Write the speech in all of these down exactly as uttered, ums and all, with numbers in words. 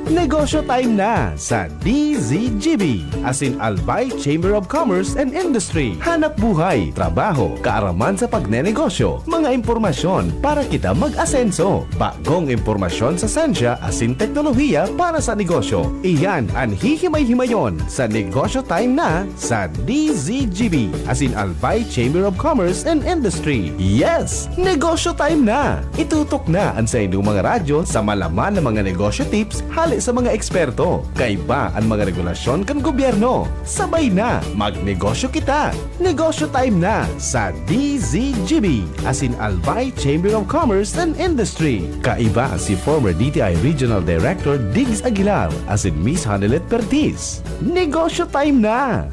Negosyo Time na sa D Z G B, as in Albay Chamber of Commerce and Industry. Hanap buhay, trabaho, kaaraman sa pagnenegosyo, mga impormasyon para kita mag-asenso. Bagong impormasyon sa sensya asin teknolohiya para sa negosyo. Iyan an hihimay-himayon sa Negosyo Time na sa D Z G B, as in Albay Chamber of Commerce and Industry. Yes! Negosyo Time na! Itutok na an saindong mga radyo sa malaman na mga negosyo tips hale sa mga eksperto. Kaiba an mga regulasyon kan gobyerno. Sabay na, magnegosyo kita! Negosyo Time na sa D Z G B, as in Albay Chamber of Commerce and Industry. Kaiba si former D T I Regional Director Diggs Aguilar, as in Miss Hanelet Pertiz. Negosyo Time na!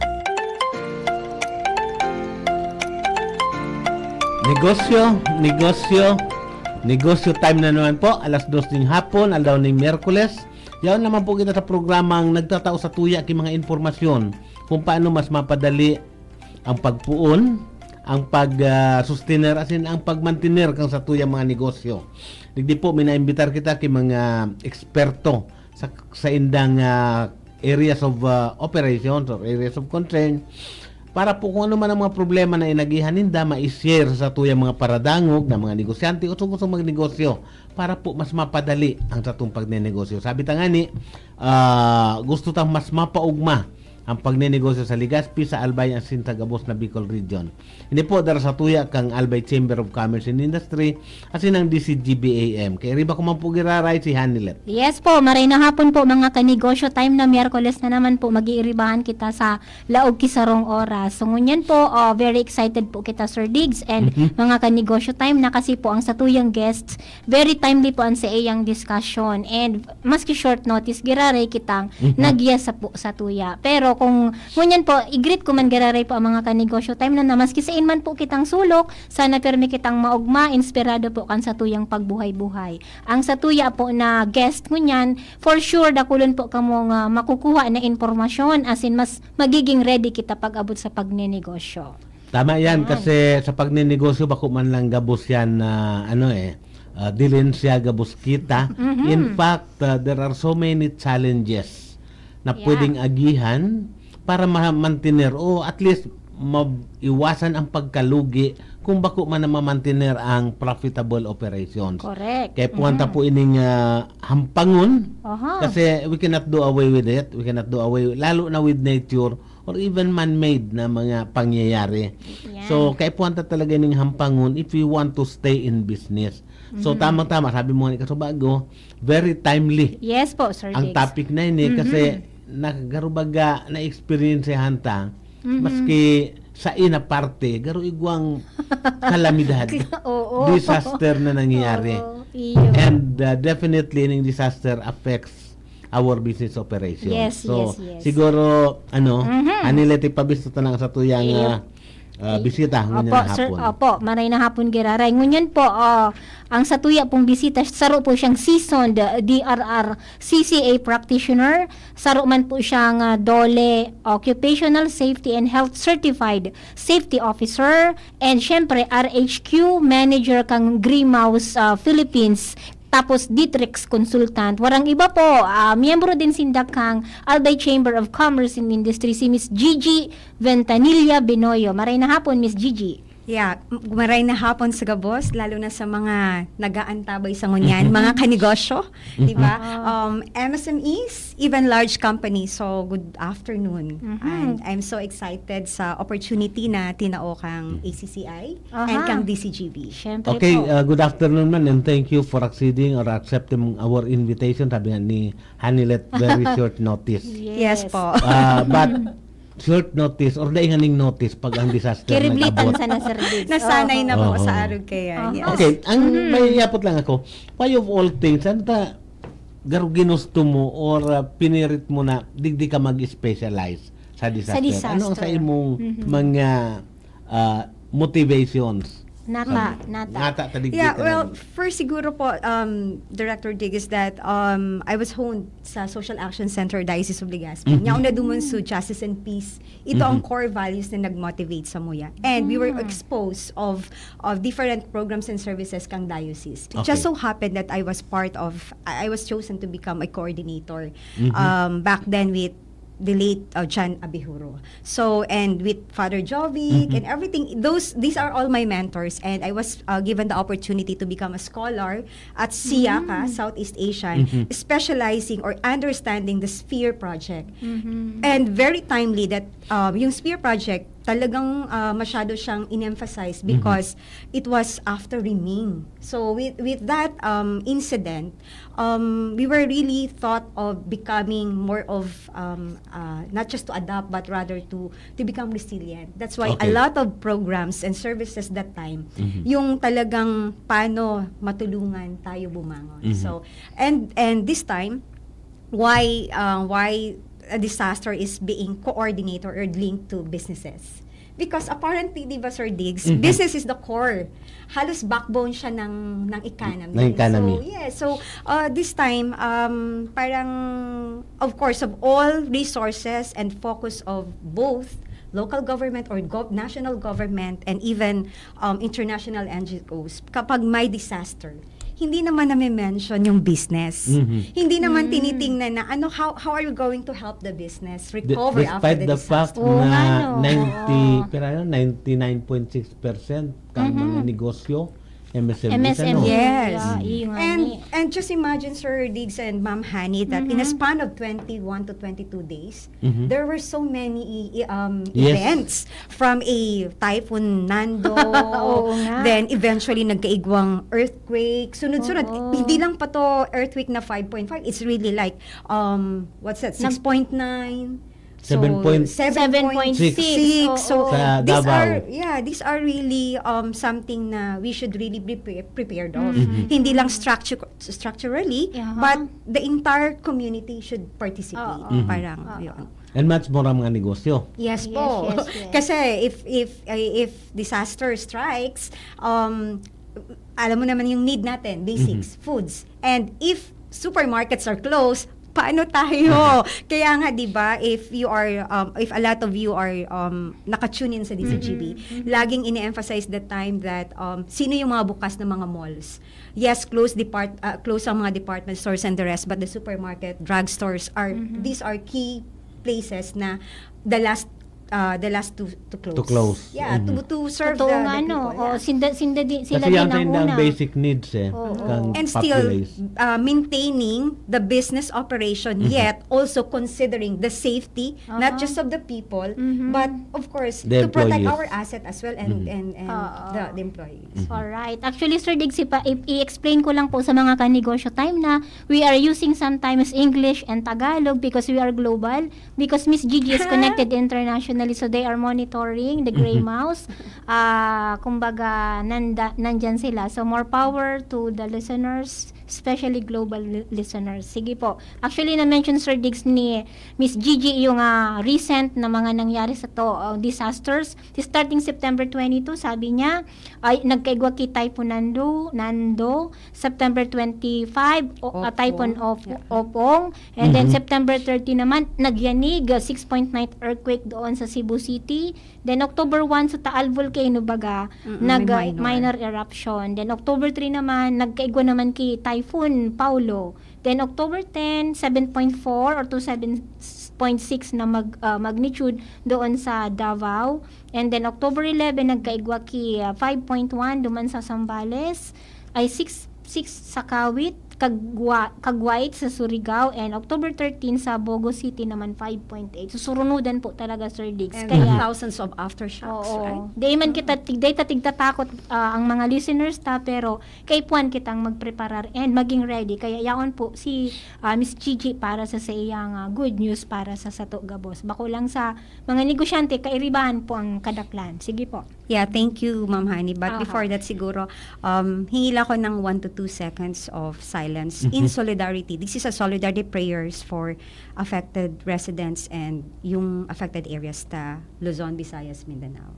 Negosyo, negosyo, negosyo time na naman po, alas dos ning hapon, aldaw ning Miyerkules. Yaon naman po kita sa programang nagtatao sa tuya ki mga impormasyon kung paano mas mapadali ang pagpuon, ang pag, ah, sustener, asin ang pagmantener kan satuyang mga negosyo. Digdi po, minaimbitar kita ki mga eksperto sa, sa indang, ah, areas of, ah, operations or areas of concern para po kung ano man ang mga problema na inagihan ninda, ma-share sa tuyang mga paradangog na mga negosyante o gustong magnegosyo para po mas mapadali ang satong pagnenegosyo. Sabi ta ngani, ah, gusto ta mas mapaugma ang pagnenegosyo sa Legazpi, sa Albay, asin sa gabos na Bicol Region. Ini po, dara sa tuya kang Albay Chamber of Commerce and Industry, asin ang D C G B A M. Kay riba ko man po giraray si Hanilet. Yes po, maray na hapon po, mga kanegosyo. Time na Miyerkules na naman po, mag-iiribahan kita sa laog ki sarong oras. So, ngunyan po, oh, very excited po kita, Sir Diggs, and Mhm. mga kanegosyo. Time na kasi po ang satuyang guests, very timely po ang sa iyang discussion. And maski short notice, giraray kitang Mhm. nagyas sa po, sa tuya. Pero kung ngunyan po, i-greet ko man giraray po ang mga kanegosyo time na, na maski sain man po kitang sulok, sana pirmi kitang maogma, inspirado po kan satuyang pagbuhay-buhay. Ang satuya po na guest ngunyan, for sure, dakulon po kamo nga makukuha na impormasyon, as in, mas magiging ready kita pag-abot sa pagnenegosyo. Tama yan, Yan. kasi sa pagnenegosyo, bako man lang gabos yan na, ano eh, ah, dilin siya gabos kita. Mhm. In fact, ah, there are so many challenges na Yeah. pwedeng agihan para ma-, mantener o at least maiwasan ang pagkalugi kung bako man na mamantener ang profitable operations. Correct. Kaya puwan ta Mhm. po ining, ah, hampangon Aha. kasi we cannot do away with it. We cannot do away, lalo na with nature or even man-made na mga pangyayari. Yan. So, kaipuhan ta talaga ning hampangon if we want to stay in business. So, Mhm. tamang-tama, sabi mo nga ni Kasubago, very timely Yes po, Sir ang Diggs. topic na ini kasi Mhm. nagarubaga na-experiencehan ta, Mhm. maski sa ina parte, garo igwang kalamidad, Oo. disaster na nangyayari. Oo, iyo. And, uh, definitely, ning disaster affects our business operations. Yes, So, yes, yes. siguro, ano, Mhm. Anilete, pabisto ta na sa tuyang, Iyo. ah, ah, Iyo. bisita ngunyan Opo, na sir. hapon. Opo, maray na hapon, giraray. Ngunyan po, ah, ang satuya pong bisita, saro po siyang seasoned D R R C C A practitioner, saro man po siyang, ah, DOLE Occupational Safety and Health Certified Safety Officer, and syempre, R H Q Manager kang Grimaus, ah, Philippines, tapos Dietrix Consultant. Warang iba po, ah, miyembro din sinda kang Albay Chamber of Commerce and Industry, si Miss Gigi Ventanilla Benoyo. Maray na hapon, Miss Gigi. Yeah, m-, maray na hapon sa gabos, lalo na sa mga nag-aantabay sa ngunyan, mga kanegosyo, di ba? Ah. Um, M S M Es, even large companies. So, good afternoon. Mhm. And I'm so excited sa opportunity na tinao kang A C C I and Aha. kang D C G B. Siyempre Okay, po. uh, good afternoon man, and thank you for acceding or accepting our invitation. Sabi nga ni Hanilet, very short notice. Yes Yes. po. Uh, but short notice or dai nganing notice pag ang disaster Kiriblitan nag-abot. sana, Sir Diggs. Nasanay Oo. na po Oo. sa arog kaya. Aha. Yes. Okay, ang Mhm. may yapot lang ako, why of all things, ano ta, garo ginusto mo or, uh, pinirit mo na digdi ka mag-specialize sa Sa disaster? Ano ang sa disaster. imong Mhm. mga, uh, motivations? Nata, Sabi, nata. nata ta digdi Yeah, ta well, nag- first siguro po, um, Director Dig, is that um, I was honed sa Social Action Center, Diocese of Legazpi. Mhm. Yaon na duman sa Justice and Peace. Ito ang Mhm. core values na nag-motivate sa muya. And we were Ah. exposed of of different programs and services kang diocese. It Okay. just so happened that I was part of, I I was chosen to become a coordinator Mhm. um, back then with the late uh, John Abihuro. So, and with Father Jovic Mhm. and everything, those, these are all my mentors. And I was uh, given the opportunity to become a scholar at SIACA, Mm. Southeast Asian, Mhm. specializing or understanding the Sphere Project. Mhm. And very timely that um, yung Sphere Project, talagang uh, masyado siyang in-emphasize because it was after Riming. So with with that um, incident, um, we were really thought of becoming more of um, uh, not just to adapt but rather to to become resilient. That's why a Okay. lot of programs and services that time, Mhm. yung talagang paano matulungan tayo bumangon. Mhm. So and and this time, why uh, why a disaster is being coordinated or linked to businesses. Because apparently, di ba, Sir Diggs, Mhm. business is the core. Halos backbone siya ng, ng economy. Ng economy. So, yeah. So, uh, this time, um, parang, of course, of all resources and focus of both local government or gov- national government and even um, international N G Os, kapag may disaster, hindi naman nami-mention yung business. Mhm. Hindi naman Mm. tinitingnan na ano, how how are you going to help the business D- recover after despite the the fact disaster? Oo nga, na no? ninety, Oo. pira yun, ninety-nine point six percent kang Mhm. mga negosyo, M S M Es, M S M E. ano? Yes. Yeah, iyo nga And ni. and just imagine, Sir Diggs and Ma'am Honey, that in a Mhm. span of twenty-one to twenty-two days, Mhm. there were so many i- um, Yes. events, from a Typhoon Nando, Oo nga. then eventually nagkaigwang earthquake, sunod-sunod. Oo. Hindi lang pa to earthquake na five point five, it's really like, um, what's that, Nag- six point nine? So, Seven point- seven point six. Seven point six, So, oo. Sa these Davao. are, yeah, these are really um, something na we should really be pre- prepared of. Mhm. Hindi lang structure, structurally, Aha. but the entire community should participate. Oo. Mhm. Parang, Oo. yun. And much more ang mga negosyo. Yes Yes, po. yes, yes. Kasi if if if disaster strikes, um alam mo naman yung need natin, basics, Mhm. foods. And if supermarkets are closed, paano tayo? Kaya nga, 'di ba, if you are um, if a lot of you are um naka-tune in sa D Z G B, Mhm, mhm. laging ini-emphasize the time that um sino yung mga bukas na mga malls. Yes, close depart uh, close ang mga department stores and the rest, but the supermarket, drugstores are Mhm. these are key places na the last uh, the last to to close. To close. Yeah, Mhm. to to serve Totoo the, nga, the no? people. O, Yeah. Sinda, sinda di, sila Kasi din yan ang sa inda ang una. Basic needs eh. Oo. Kang And still populace. Uh, maintaining the business operation, Mhm. yet also considering the safety not Aha. just of the people Mhm. but of course The to protect employees. our asset as well and Mhm. and, and Oo. the, the employees. Mhm. Alright. Actually, Sir Diggs, ipa- i- i-explain ko lang po sa mga kanegosyo time na we are using sometimes English and Tagalog because we are global, because Miss Gigi is connected internationally, so they are monitoring the Gray Mhm. Mouse. Ah, kumbaga, nanda, nandyan sila. So, more power to the listeners, especially global li- listeners. Sige po. Actually, na-mention, Sir Diggs, ni Miss Gigi yung ah, recent na mga nangyari sa to, ah, disasters. Starting September twenty-two, sabi niya, ay nagkaigwa ki Typhoon Nando, Nando, September twenty-five, o, ah, Opong. Typhoon Op- Yeah. Opong. And then Mhm. September thirty naman, nagyanig, ah, six point nine earthquake doon sa Cebu City. Then October one sa Taal Volcano, baga, Mm, nag may minor. minor. Eruption. Then October three naman, nagkaigwa naman ki Typhoon Paolo. Then October ten, seven point four or to seven point six na mag, ah, magnitude doon sa Davao. And then October eleven, nagkaigwa ki ah, five point one duman sa Zambales. Ay six, six sa Kawit, Kagwa, Kagwait sa Surigao, and October thirteen sa Bogo City naman, five point eight. So, surunudan po talaga, Sir Diggs. And Kaya, thousands of aftershocks, oo. Right? Di man kita, tig- di ta tigtatakot ah, ang mga listeners ta, pero kaipuhan kitang magpreparar and maging ready. Kaya yaon po si ah, Miss Gigi para sa, sa iyang ah, good news para sa sato gabos. Bako lang sa mga negosyante, kairibahan po ang kadaklan. Sige po. Yeah, thank you, Ma'am Honey. But Aha. Before that, siguro, um, hingi lang ako ng one to two seconds of silence in Mhm. solidarity. This is a solidarity prayers for affected residents and yung affected areas ta Luzon, Visayas, Mindanao.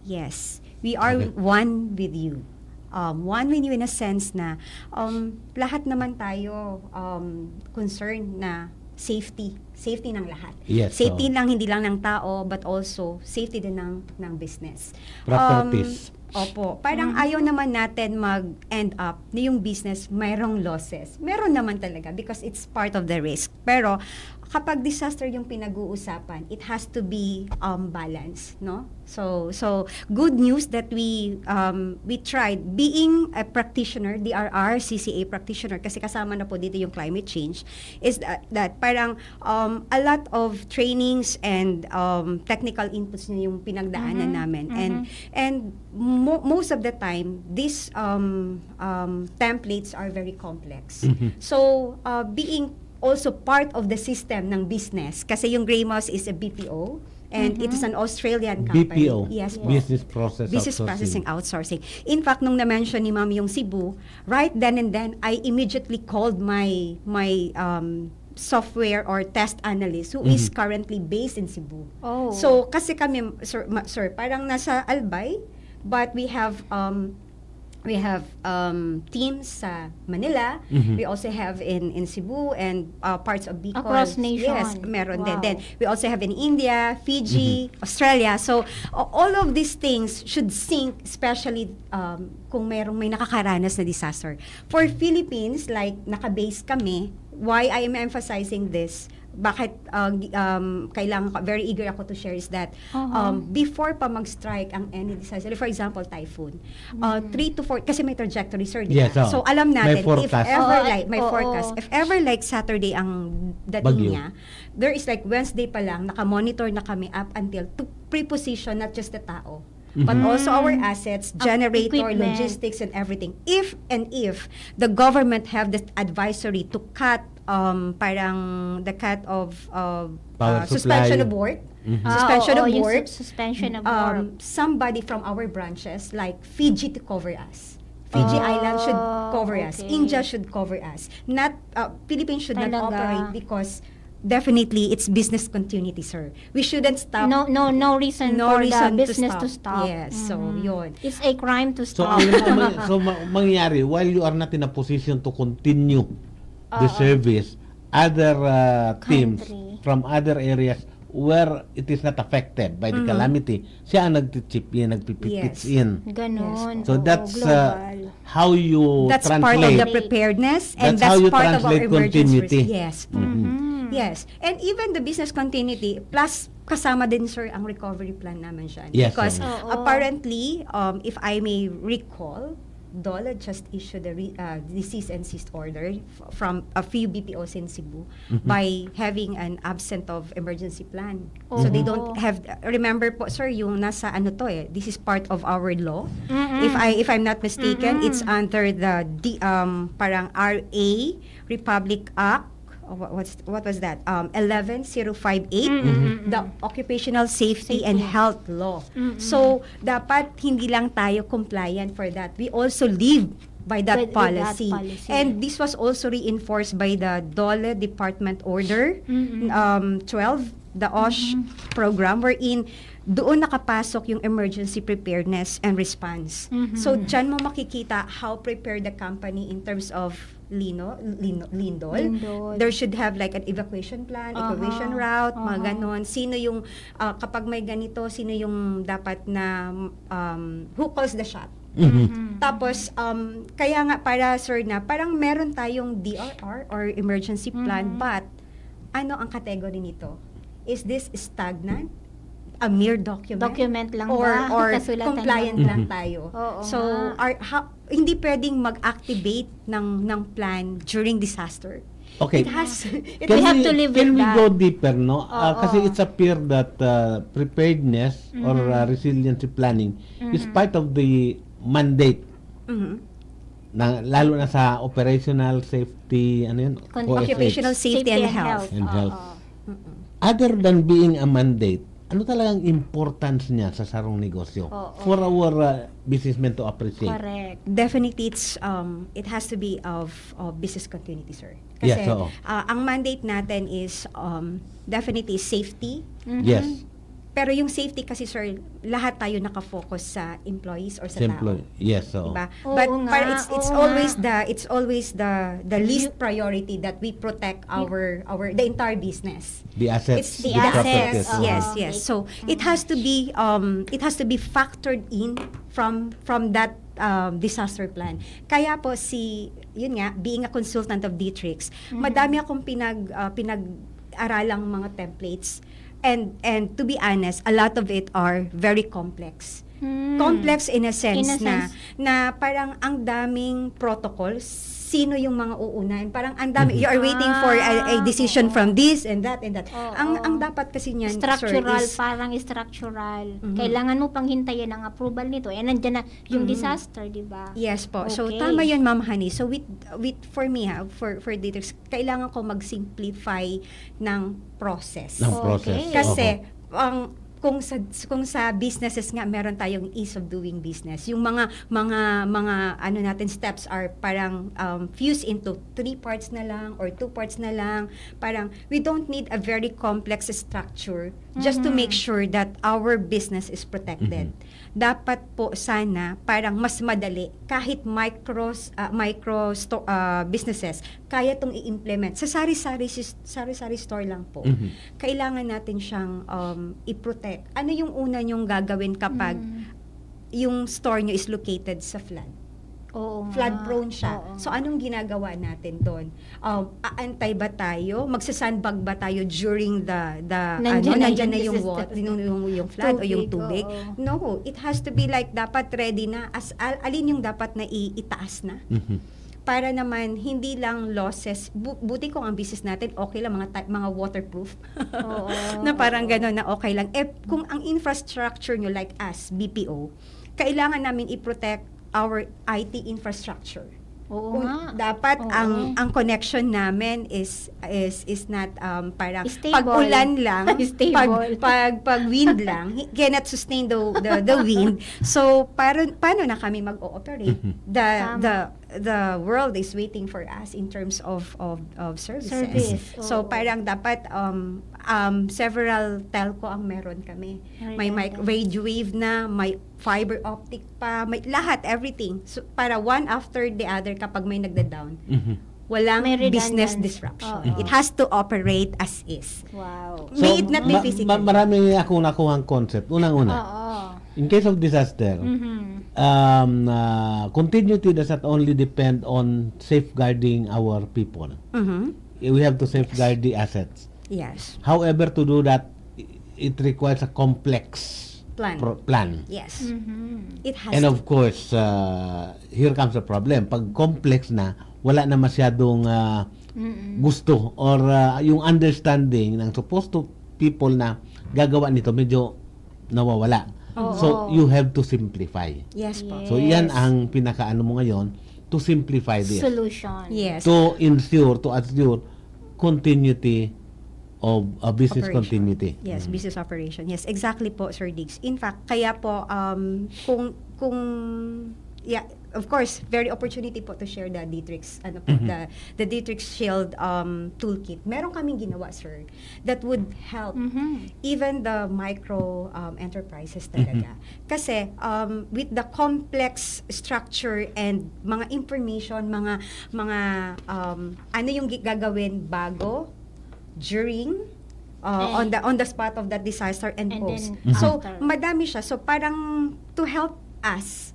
Yes, we are Okay. one with you. Um, one with you in a sense na um, lahat naman tayo um, concerned na safety. Safety ng lahat. Yes, Safety oo. lang, hindi lang ng tao, but also safety din ng, ng business. Properties. Um, opo. Parang ayaw naman natin mag-end up na yung business mayroong losses. Meron naman talaga because it's part of the risk. Pero kapag disaster yung pinag-uusapan, it has to be um, balanced, no? So, so good news that we um, we tried being a practitioner, D R R, C C A practitioner, kasi kasama na po dito yung climate change, is that, that parang um, a lot of trainings and um, technical inputs na yung pinagdaanan Mhm, namin. mhm. And and mo- most of the time, these um, um, templates are very complex. Mhm. So, uh, being also part of the system ng business, kasi yung Grey Mouse is a B P O and it is an Australian company. B P O, Yes po. Business Process Business Outsourcing. Processing Outsourcing. In fact, nung na-mention ni Ma'am yung Cebu, right then and then, I immediately called my my um, software or test analyst who is Mhm. currently based in Cebu. Oh. So, kasi kami, sir, ma- sir, parang nasa Albay, but we have um, we have um, teams sa Manila. Mhm. We also have in in Cebu and uh, parts of Bicol. Across nation. Yes, meron din. Wow. Then we also have in India, Fiji, Australia. So a- all of these things should sync, especially um, kung merong may nakakaranas na disaster. For Philippines, like naka-base kami, why I am emphasizing this, bakit uh, gi- um, kailangan ko, very eager ako to share is that Aha. um, before pa mag-strike ang any disaster, for example, typhoon, uh, Mm. three to four, kasi may trajectory, sir, di Yes, ba? oo. So, alam May natin, if forecast. ever Oo, like, may oo. forecast, if ever like Saturday ang dating Bagyo. niya, there is like Wednesday pa lang, naka-monitor na kami up until to preposition not just the tao, but Mhm. also our Mm. assets, Ang generator, equipment. logistics, and everything. If and if the government have the advisory to cut, um, parang the cut of uh, Power uh, suspension supply. of work, Mhm. Ah, suspension oo, of yung work, sus- suspension of work. um, somebody from our branches, like Fiji to cover us. Fiji Ah, Island should cover us. Okay. India should cover us. Not uh, Philippines should not Talaga. Operate because definitely it's business continuity, sir. We shouldn't stop. No, no, no reason No for reason the to business stop. to stop. Yes, so Mhm. yun. It's a crime to So, stop. ang, ang, so ma- mangyari, while you are not in a position to continue the Oo. service, other uh, teams Country. from other areas where it is not affected by the Mhm. calamity, siya ang nag-chip in, nagpipitch Yes. in. Ganon. Yes po. So Oo, that's uh, global. how you That's part of translate. the preparedness and That's how that's you part of our translate emergency continuity. Yes. Mhm. Mhm. Yes. And even the business continuity, plus kasama din, sir, ang recovery plan namin dyan. Yes, Because oo. Oo. Apparently, um, if I may recall, DOLE just issued a re- uh, cease and desist order f- from a few B P Os in Cebu Mhm. by having an absent of emergency plan. So they don't Oo. have, remember po, sir, yung nasa ano to eh, this is part of our law. Mm-mm. If I if I'm not mistaken, Mm-mm. it's under the, the um parang R A Republic Act. Oh, what, what's, what was that? Um, eleven zero five eight, Mm-mm. the Occupational Safety and Safety. Health Law. Mm-mm. So, dapat hindi lang tayo compliant for that. We also live by that By- by that policy. policy. And this was also reinforced by the DOLE Department Order Mm-mm. um, twelve, the OSH Mm-hmm. program, wherein doon nakapasok yung emergency preparedness and response. Mm-hmm. So, dyan mo makikita how prepared the company in terms of lino, lino, lindol. Lindol. There should have like an evacuation plan, Aha. evacuation route, mga Aha. ganon. Sino yung, ah, kapag may ganito, sino yung dapat na, um, who calls the shot? Mhm. Mhm. Tapos, um, kaya nga para, sir, na parang meron tayong D R R or emergency plan, Mhm. but ano ang category nito? Is this stagnant? A mere document? Document lang or, ba? Or Kasulatan compliant lang lang Mhm. tayo? Oo So, nga. Are, ha, hindi pwedeng mag-activate ng, ng plan during disaster. Okay. It has, it We Can have we, to live can with we that. go deeper, no? Ah, Oo. Kasi it's appear that uh, preparedness or Mhm. uh, resiliency planning is Mhm. part of the mandate Mhm. na lalo na sa operational safety, ano yun? Con- O S H. Occupational safety and health. And health. Oo. Mm-mm. Other than being a mandate, ano talagang importance niya sa sarong negosyo Oo. for our uh, businessmen to appreciate? Correct. Definitely, it's um, it has to be of, of business continuity, sir. Kasi Yes, oo. ah, ang mandate natin is um, definitely safety, Mhm. Yes. Pero yung safety kasi, sir, lahat tayo nakafocus sa employees or sa Sa tao. employee. Yes, so. Diba? Oo But nga, para it's it's oo always nga. the it's always the the least You- priority that we protect our our the entire business. The assets, It's the, the assets. properties. Yes, Oo. Yes. So it has to be um it has to be factored in from from that um, disaster plan. Kaya po si yun nga, being a consultant of Dietrich's, madami akong pinag uh, pinag-aralang mga templates. And and to be honest, a lot of it are very complex. Hmm. Complex in a sense In a na sense. na parang ang daming protocols, sino yung mga uunahin. Parang ang dami, you are waiting for a, a Ah, decision oo. from this and that and that. Oo. Ang ang dapat kasi niyan, sir, Structural, is parang structural. Mhm. Kailangan mo pang hintayin ang approval nito. Eh, nandiyan na yung Mhm. disaster, di ba? Yes po. So Okay. Tama 'yun, Ma'am Honey. So with with for me ha, for for Dietrich's, kailangan ko mag-simplify ng process. Ng process. Okay. Kasi Opo. ang kung sa kung sa businesses nga, meron tayong ease of doing business. Yung mga mga mga ano natin, steps are parang um, fused into three parts na lang or two parts na lang. Parang we don't need a very complex structure just to Mhm. make sure that our business is protected. Mhm. Dapat po sana parang mas madali kahit micro ah, micro sto- ah, businesses, kaya tong i-implement sa sari-sari sis- sari-sari store lang po. Mhm. Kailangan natin siyang um, i-protect. Ano yung una niyong gagawin kapag Mm. yung store niyo is located sa flood? Oo nga. Flood prone siya. Oo So nga. Anong ginagawa natin doon? Um, aantay ba tayo? Magsa-sandbag ba tayo during the the Nandyan ano, na nandyan yung na yung disaster. water, yung, yung, yung flood o yung Tubig, tubig? oo. No, it has to be like dapat ready na as al- alin yung dapat na i- itaas na. Mhm. Para naman hindi lang losses, bu- buti kung ang business natin okay lang, mga ta- mga waterproof. Oo, Na parang oo. Gano'n na okay lang. Eh kung ang infrastructure nyo like us, B P O, kailangan namin i-protect our I T infrastructure. Oo Kung nga. dapat Oo. ang ang connection namin is is is not um parang Stable. Pag ulan lang, Stable. pag pag pag wind lang, he cannot sustain the the, the wind. So paano paano na kami mag-ooperate? Mhm. The Tama. the the world is waiting for us in terms of of of services. Service, So oo. Parang dapat um um several telco ang meron kami. May mic- Redundant. radio wave na, may fiber optic pa, may lahat, everything. So, para one after the other kapag may nagda-down, Mhm. walang May business redundant. Disruption. Oo. It has to operate as is. Wow. May it not be ma- physical. ma- marami akong nakuhang concept. Unang-una, Oo. in case of disaster, Mhm. um, uh, continuity does not only depend on safeguarding our people. Mhm. We have to safeguard the assets. Yes. However, to do that, i- it requires a complex Plan. pro- plan. Yes. Mhm. It has And to. Of course, uh, here comes the problem. Pag complex na, wala na masyadong uh, Mm-mm. gusto or uh, yung understanding ng supposed to people na gagawa nito, medyo nawawala. Oo. So, you have to simplify. Yes po. Yes. So, yan ang pinakaano mo ngayon, to simplify this. Solution. Yes. To ensure, to assure continuity of uh, business Operation. Continuity. Yes, Mm. Business operation. Yes, exactly po, Sir Diggs. In fact, kaya po um kung kung yeah, of course, very opportunity po to share the Dietrich's ano po, Mhm. the the Dietrich's Shield um toolkit. Meron kaming ginawa, sir, that would help Mhm. even the micro um, enterprises talaga. Kasi um, with the complex structure and mga information, mga mga um, ano yung gi- gagawin bago, during, uh, And- on the on the spot of that disaster and, And post. Then So, after. Madami siya. So parang to help us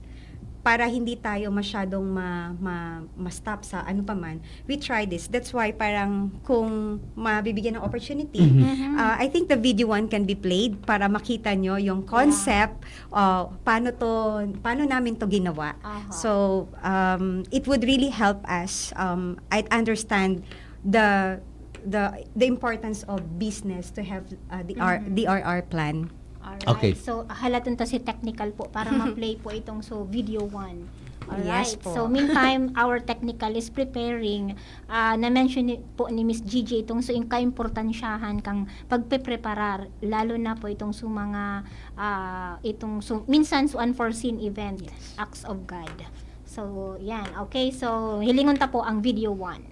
para hindi tayo masyadong ma, ma, ma-stop sa ano pa man, we try this. That's why parang kung mabibigyan ng opportunity, Mhm. Mhm. uh, I think the video one can be played para makita nyo yung concept, uh, paano to, paano namin to ginawa. Aha. So, um, it would really help us um, I understand the the the importance of business to have uh, the R, Mhm. D R R plan. Alright. Okay. So, halatun ta si technical po para ma-play po itong so video one. Alright. Yes po. So, meantime, our technical is preparing. Ah, na-mention ni, po ni Miss Gigi itong so yung kaimportansyahan kang pagpepreparar, lalo na po itong so mga ah, itong so, minsan so unforeseen event, Yes. acts of God. So, yan. Okay, so hilingon ta po ang video one.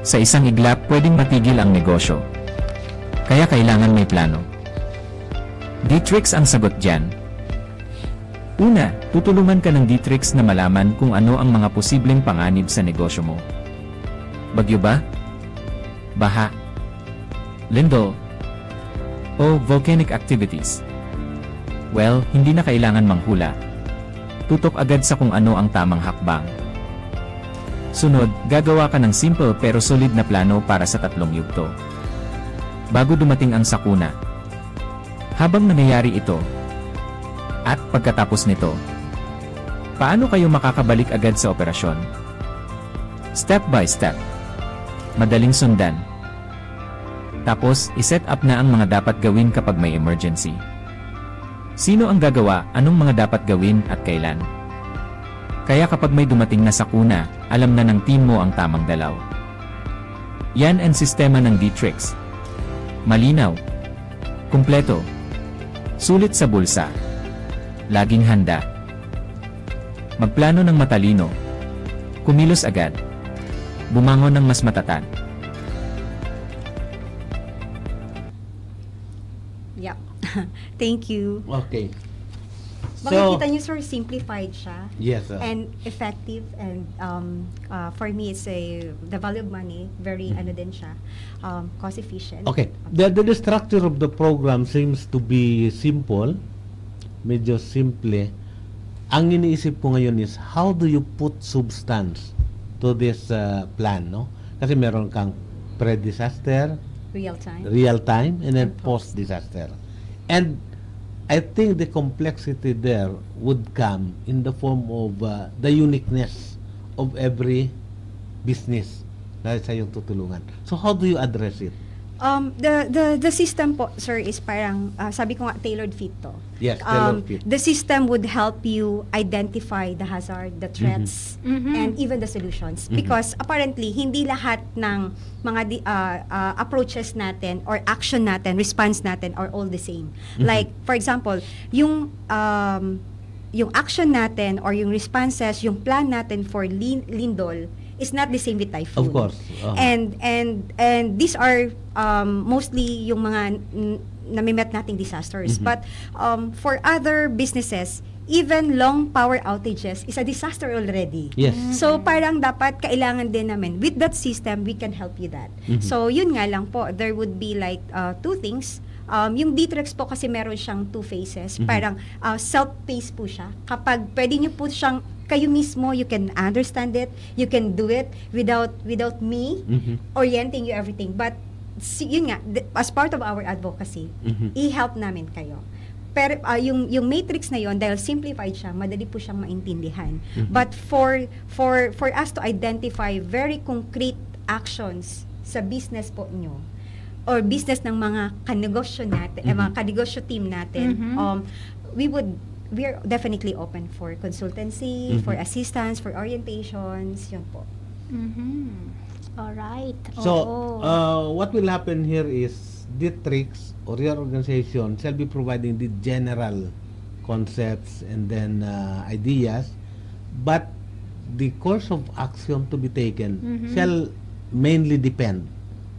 Sa isang iglap, pwedeng matigil ang negosyo. Kaya kailangan may plano. Dtrix ang sagot diyan. Una, tutulungan ka ng Dtrix na malaman kung ano ang mga posibleng panganib sa negosyo mo. Bagyo ba? Baha? Lindol? O volcanic activities? Well, hindi na kailangan manghula. Tutok agad sa kung ano ang tamang hakbang. Sunod, gagawa ka ng simple pero solid na plano para sa tatlong yugto. Bago dumating ang sakuna. Habang nangyayari ito. At pagkatapos nito. Paano kayo makakabalik agad sa operasyon? Step by step. Madaling sundan. Tapos, i-set up na ang mga dapat gawin kapag may emergency. Sino ang gagawa, anong mga dapat gawin, at kailan? Kaya kapag may dumating na sakuna, alam na ng team mo ang tamang galaw. Yan ang sistema ng Dtrix. Malinaw. Kumpleto. Sulit sa bulsa. Laging handa. Magplano ng matalino. Kumilos agad. Bumangon ng mas matatag. Yep. Thank you. Okay. Makikita niyo, sir, simplified siya. Yes, sir. And effective and um, uh, for me, it's a the value of money. Very ano din siya, um, cost efficient. Okay. The, the, the structure of the program seems to be simple. Medyo simple. Ang iniisip ko ngayon is how do you put substance to this uh, plan, no? Kasi meron kang pre-disaster, Real time. real time, and then And post. Post-disaster. And I think the complexity there would come in the form of uh, the uniqueness of every business na sa iyong tutulungan. So how do you address it? Um, the the the system po, sir, is parang uh, sabi ko nga tailored fit to. Yes, Um, tailored fit. The system would help you identify the hazard, the threats, Mhm. and even the solutions. Mhm. Because apparently, hindi lahat ng mga di, uh, uh, approaches natin or action natin, response natin are all the same. Mhm. Like, for example, yung um, yung action natin or yung responses, yung plan natin for lin- lindol is not the same with typhoon. Of course. Uh-huh. And and and these are um, mostly yung mga n- namimet nating disasters. Mhm. But um, for other businesses, even long power outages is a disaster already. Yes. So parang dapat kailangan din namin, with that system, we can help you that. Mhm. So yun nga lang po, there would be like uh, two things. Um, yung Dtrix po kasi meron siyang two phases. Mhm. Parang uh, self-paced po siya. Kapag pwede nyo po siyang, kayo mismo, you can understand it, you can do it without without me Mhm. orienting you everything. But si, yun nga, th- as part of our advocacy, Mhm. i-help namin kayo. Pero ah, yung yung matrix na yon, dahil simplified siya, madali po siyang maintindihan. Mhm. But for for for us to identify very concrete actions sa business po nyo or business ng mga kanegosyo natin, eh, mga Mhm. kanegosyo team natin, Mhm. um, we would we are definitely open for consultancy, Mhm. for assistance, for orientations, yun po. Mhm. Alright. So, Oo. uh, what will happen here is Dtrix or your organization shall be providing the general concepts and then uh, ideas, but the course of action to be taken Mhm. shall mainly depend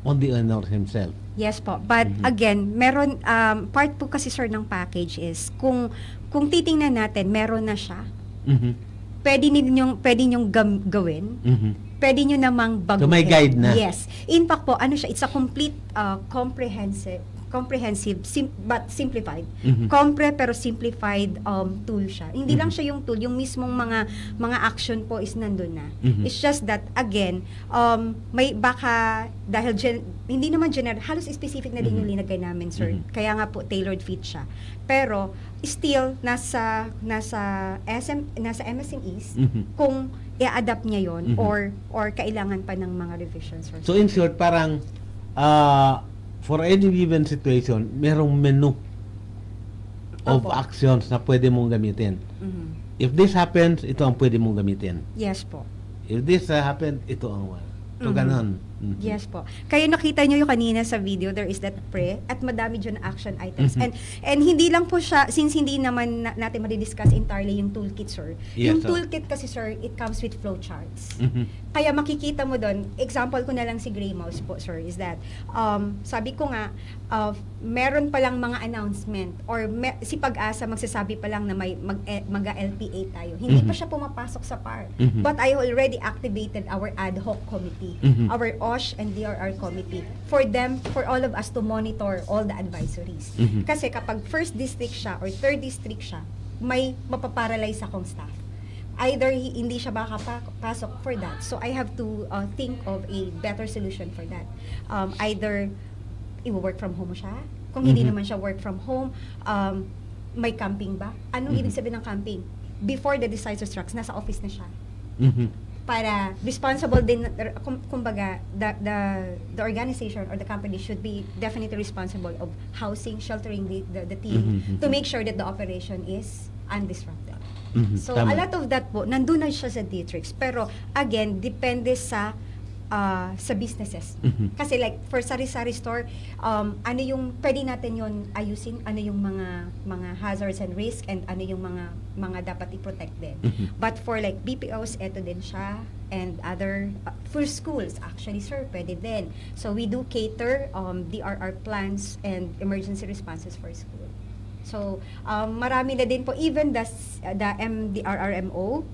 on the owner himself. Yes po. But Mhm. again, meron um, part po kasi, sir, ng package is kung kung titingnan natin, meron na siya. Mhm. Pwede ninyong pwede ninyong gam- gawin. Mhm. Pwede nyo namang baguhin. So, may guide na. Yes. In fact po, ano siya, it's a complete uh, comprehensive comprehensive sim- but simplified. Mhm. Compre pero simplified um, tool siya. Hindi lang Mhm. siya yung tool, yung mismong mga mga action po is nandun na. Mhm. It's just that again, um, may baka dahil gen- hindi naman general, halos specific na din Mhm. yung linagay namin, sir. Mhm. Kaya nga po tailored fit siya. Pero still nasa nasa S M nasa M S M Es Mhm. kung i-adapt niya yon Mhm. or or kailangan pa ng mga revisions or So in short, parang uh, for any given situation, merong menu of Opo. actions na pwede mong gamitin. Mhm. If this happens, ito ang pwede mong gamitin. Yes po. If this uh, happens, ito ang one. So Mhm. ganon. Yes po. Kaya nakita nyo yung kanina sa video, there is that pre at madami dyan action items. And and hindi lang po siya, since hindi naman na- natin madidiscuss entirely yung toolkit, sir. Yes, Yung sir. toolkit kasi, sir, it comes with flowcharts. Kaya makikita mo doon, example ko na lang si Grey Mouse po, sir, is that, um, sabi ko nga, uh, meron palang mga announcement or me- si Pag-asa magsasabi pa lang na may mag, eh, maga-L P A tayo. Hindi pa siya pumapasok sa par. But I already activated our ad hoc committee, our OSH and D R R committee, for them, for all of us to monitor all the advisories. Kasi kapag first district siya or third district siya, may mapaparalyze akong staff. Either hi- hindi siya makakapasok for that. So I have to uh, think of a better solution for that. Um, either i-work from home mo siya. Kung hindi naman siya work from home, um, may camping ba? Anong ibig sabihin ng camping? Before the disaster strikes, nasa office na siya. Para responsible din, kum- kumbaga, the, the, the organization or the company should be definitely responsible of housing, sheltering the, the, the team to make sure that the operation is undisrupted. So, Tama. a lot of that po, nandun na siya sa Dietrich's. Pero, again, depende sa ah, sa businesses. Kasi like, for sari-sari store, um, ano yung pwede natin yon ayusin? Ano yung mga mga hazards and risk and ano yung mga mga dapat i-protect din? But for like B P Os, eto din siya and other, uh, for schools, actually, sir, pwede din. So we do cater um, D R R plans and emergency responses for school. So, um, marami na din po, even the s- the M D R R M O,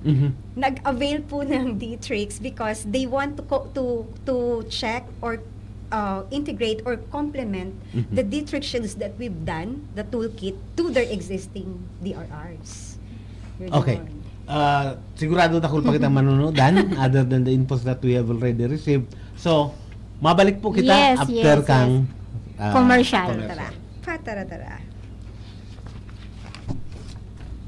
nag-avail po ng Dietrich's because they want to co- to to check or uh, integrate or complement the Dietrich's that we've done, the toolkit, to their existing D R Rs. Yun Okay. yun. Ah, sigurado dakul pa kitang manunodan other than the infos that we have already received. So, mabalik po kita Yes, after yes, kang yes. ah, Commercial. commercial. Tara. Patara-tara.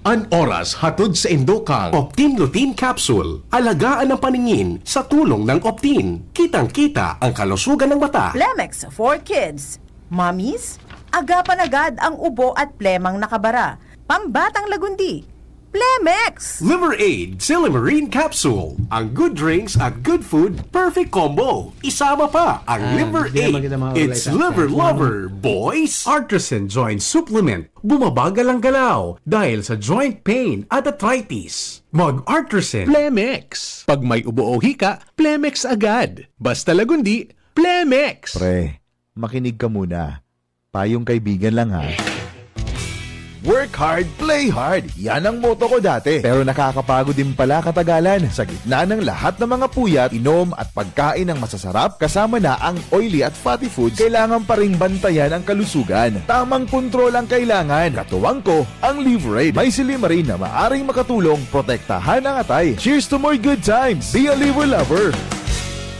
An oras hatod sa indokang Optin Lutein Capsule. Alagaan ang paningin sa tulong ng Optin. Kitang-kita ang kalusugan ng mata. Plemex for Kids. Mommies, agapan agad ang ubo at plemang nakabara. Pambatang lagundi. Plemex! Liver Aid Silimarine Capsule. Ang good drinks at good food, perfect combo. Isama pa ang Ah, Liver hindi naman Aid. kita makakalayo It's sa Liver akin. Lover, boys! Artisan Joint Supplement. Bumabagal ang galaw dahil sa joint pain at arthritis. Mag-Artisan. Plemex. Pag may ubo o hika, Plemex agad. Basta lagundi, Plemex! Pre, makinig ka muna. Payong kaibigan lang, ha. Work hard, play hard. Yan ang motto ko dati. Pero nakakapagod din pala katagalan. Sa gitna ng lahat ng mga puyat, inom at pagkain ng masasarap, kasama na ang oily at fatty foods, kailangan pa ring bantayan ang kalusugan. Tamang kontrol ang kailangan. Katuwang ko, ang Liver Aid. May silymarin na maaring makatulong protektahan ang atay. Cheers to more good times! Be a Liver Lover!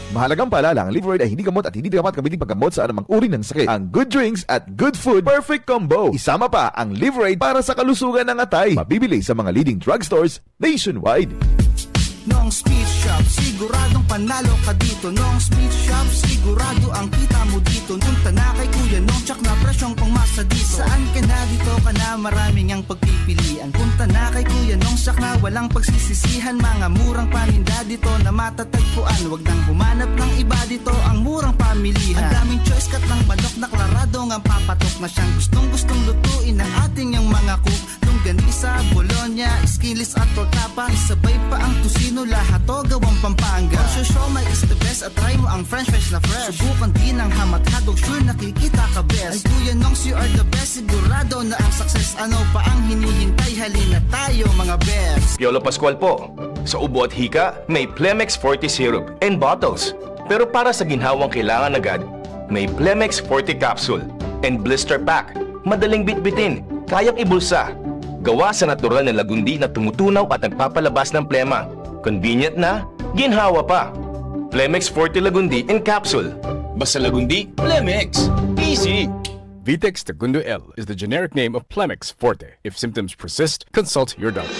Mahalagang paalala, ang Liver Aid ay hindi gamot at hindi dapat gamitin paggamot sa anumang uri ng sakit. Ang good drinks at good food, perfect combo. Isama pa ang Liver Aid para sa kalusugan ng atay. Mabibili sa mga leading drugstores nationwide. Nong's Meat Shop, siguradong panalo ka dito. Nong's Meat Shop, sigurado ang kita mo dito. Punta na kay Kuya Nong, tsak na presyong pangmasa dito. Saan ka na, dito ka na, maraming ang pagpipilian. Punta na kay Kuya Nong, tsak na walang pagsisisihan. Mga murang paninda dito na matatagpuan. Wag nang humanap ng iba dito, ang murang pamilihan. Ang daming choice, cut ng manok na klarado ngang papatok na siyang gustong-gustong lutuin ng ating yang mga cook. Longganisa, bologna, skinless at torta pa. Isabay pa ang tocino, lahat to gawang Pampanga. Ang siomai is the best at try mo ang french fries na fresh. Subukan din ang ham at hotdog, sure nakikita ka best. Ay Kuya Nongs, you are the best, sigurado na ang success. Ano pa ang hinihintay? Halina tayo mga best. Piolo Pascual po. Sa ubo at hika, may Plemex Forte Syrup and bottles. Pero para sa ginhawang kailangan agad, may Plemex Forte Capsule and Blister Pack. Madaling bitbitin, kayang ibulsa. Gawa sa natural na lagundi na tumutunaw at nagpapalabas ng plema. Convenient na, ginhawa pa. Plemex Forte Lagundi in Capsule. Basta Lagundi, Plemex. Easy! Vitex Segundo L is the generic name of Plemex Forte. If symptoms persist, consult your doctor.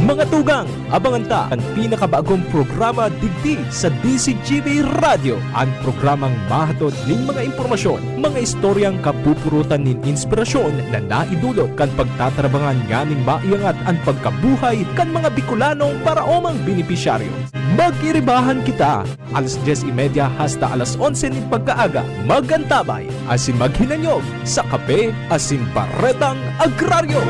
Mga tugang, abangan ta an pinakabagong programa digdi sa D Z G B Radyo, an programang mahatod nin mga impormasyon, mga istoryang kapupurutan nin inspirasyon na naidulot kan pagtatarabangan nganing maiangat an pagkabuhay kan mga Bicolanong paraomang benepisyaryo. Magiribahan kita, alas dyes y media hasta alas onse nin pagkaaga. Magantabay asin maghinanyog sa Kape asin Baretang Agraryo.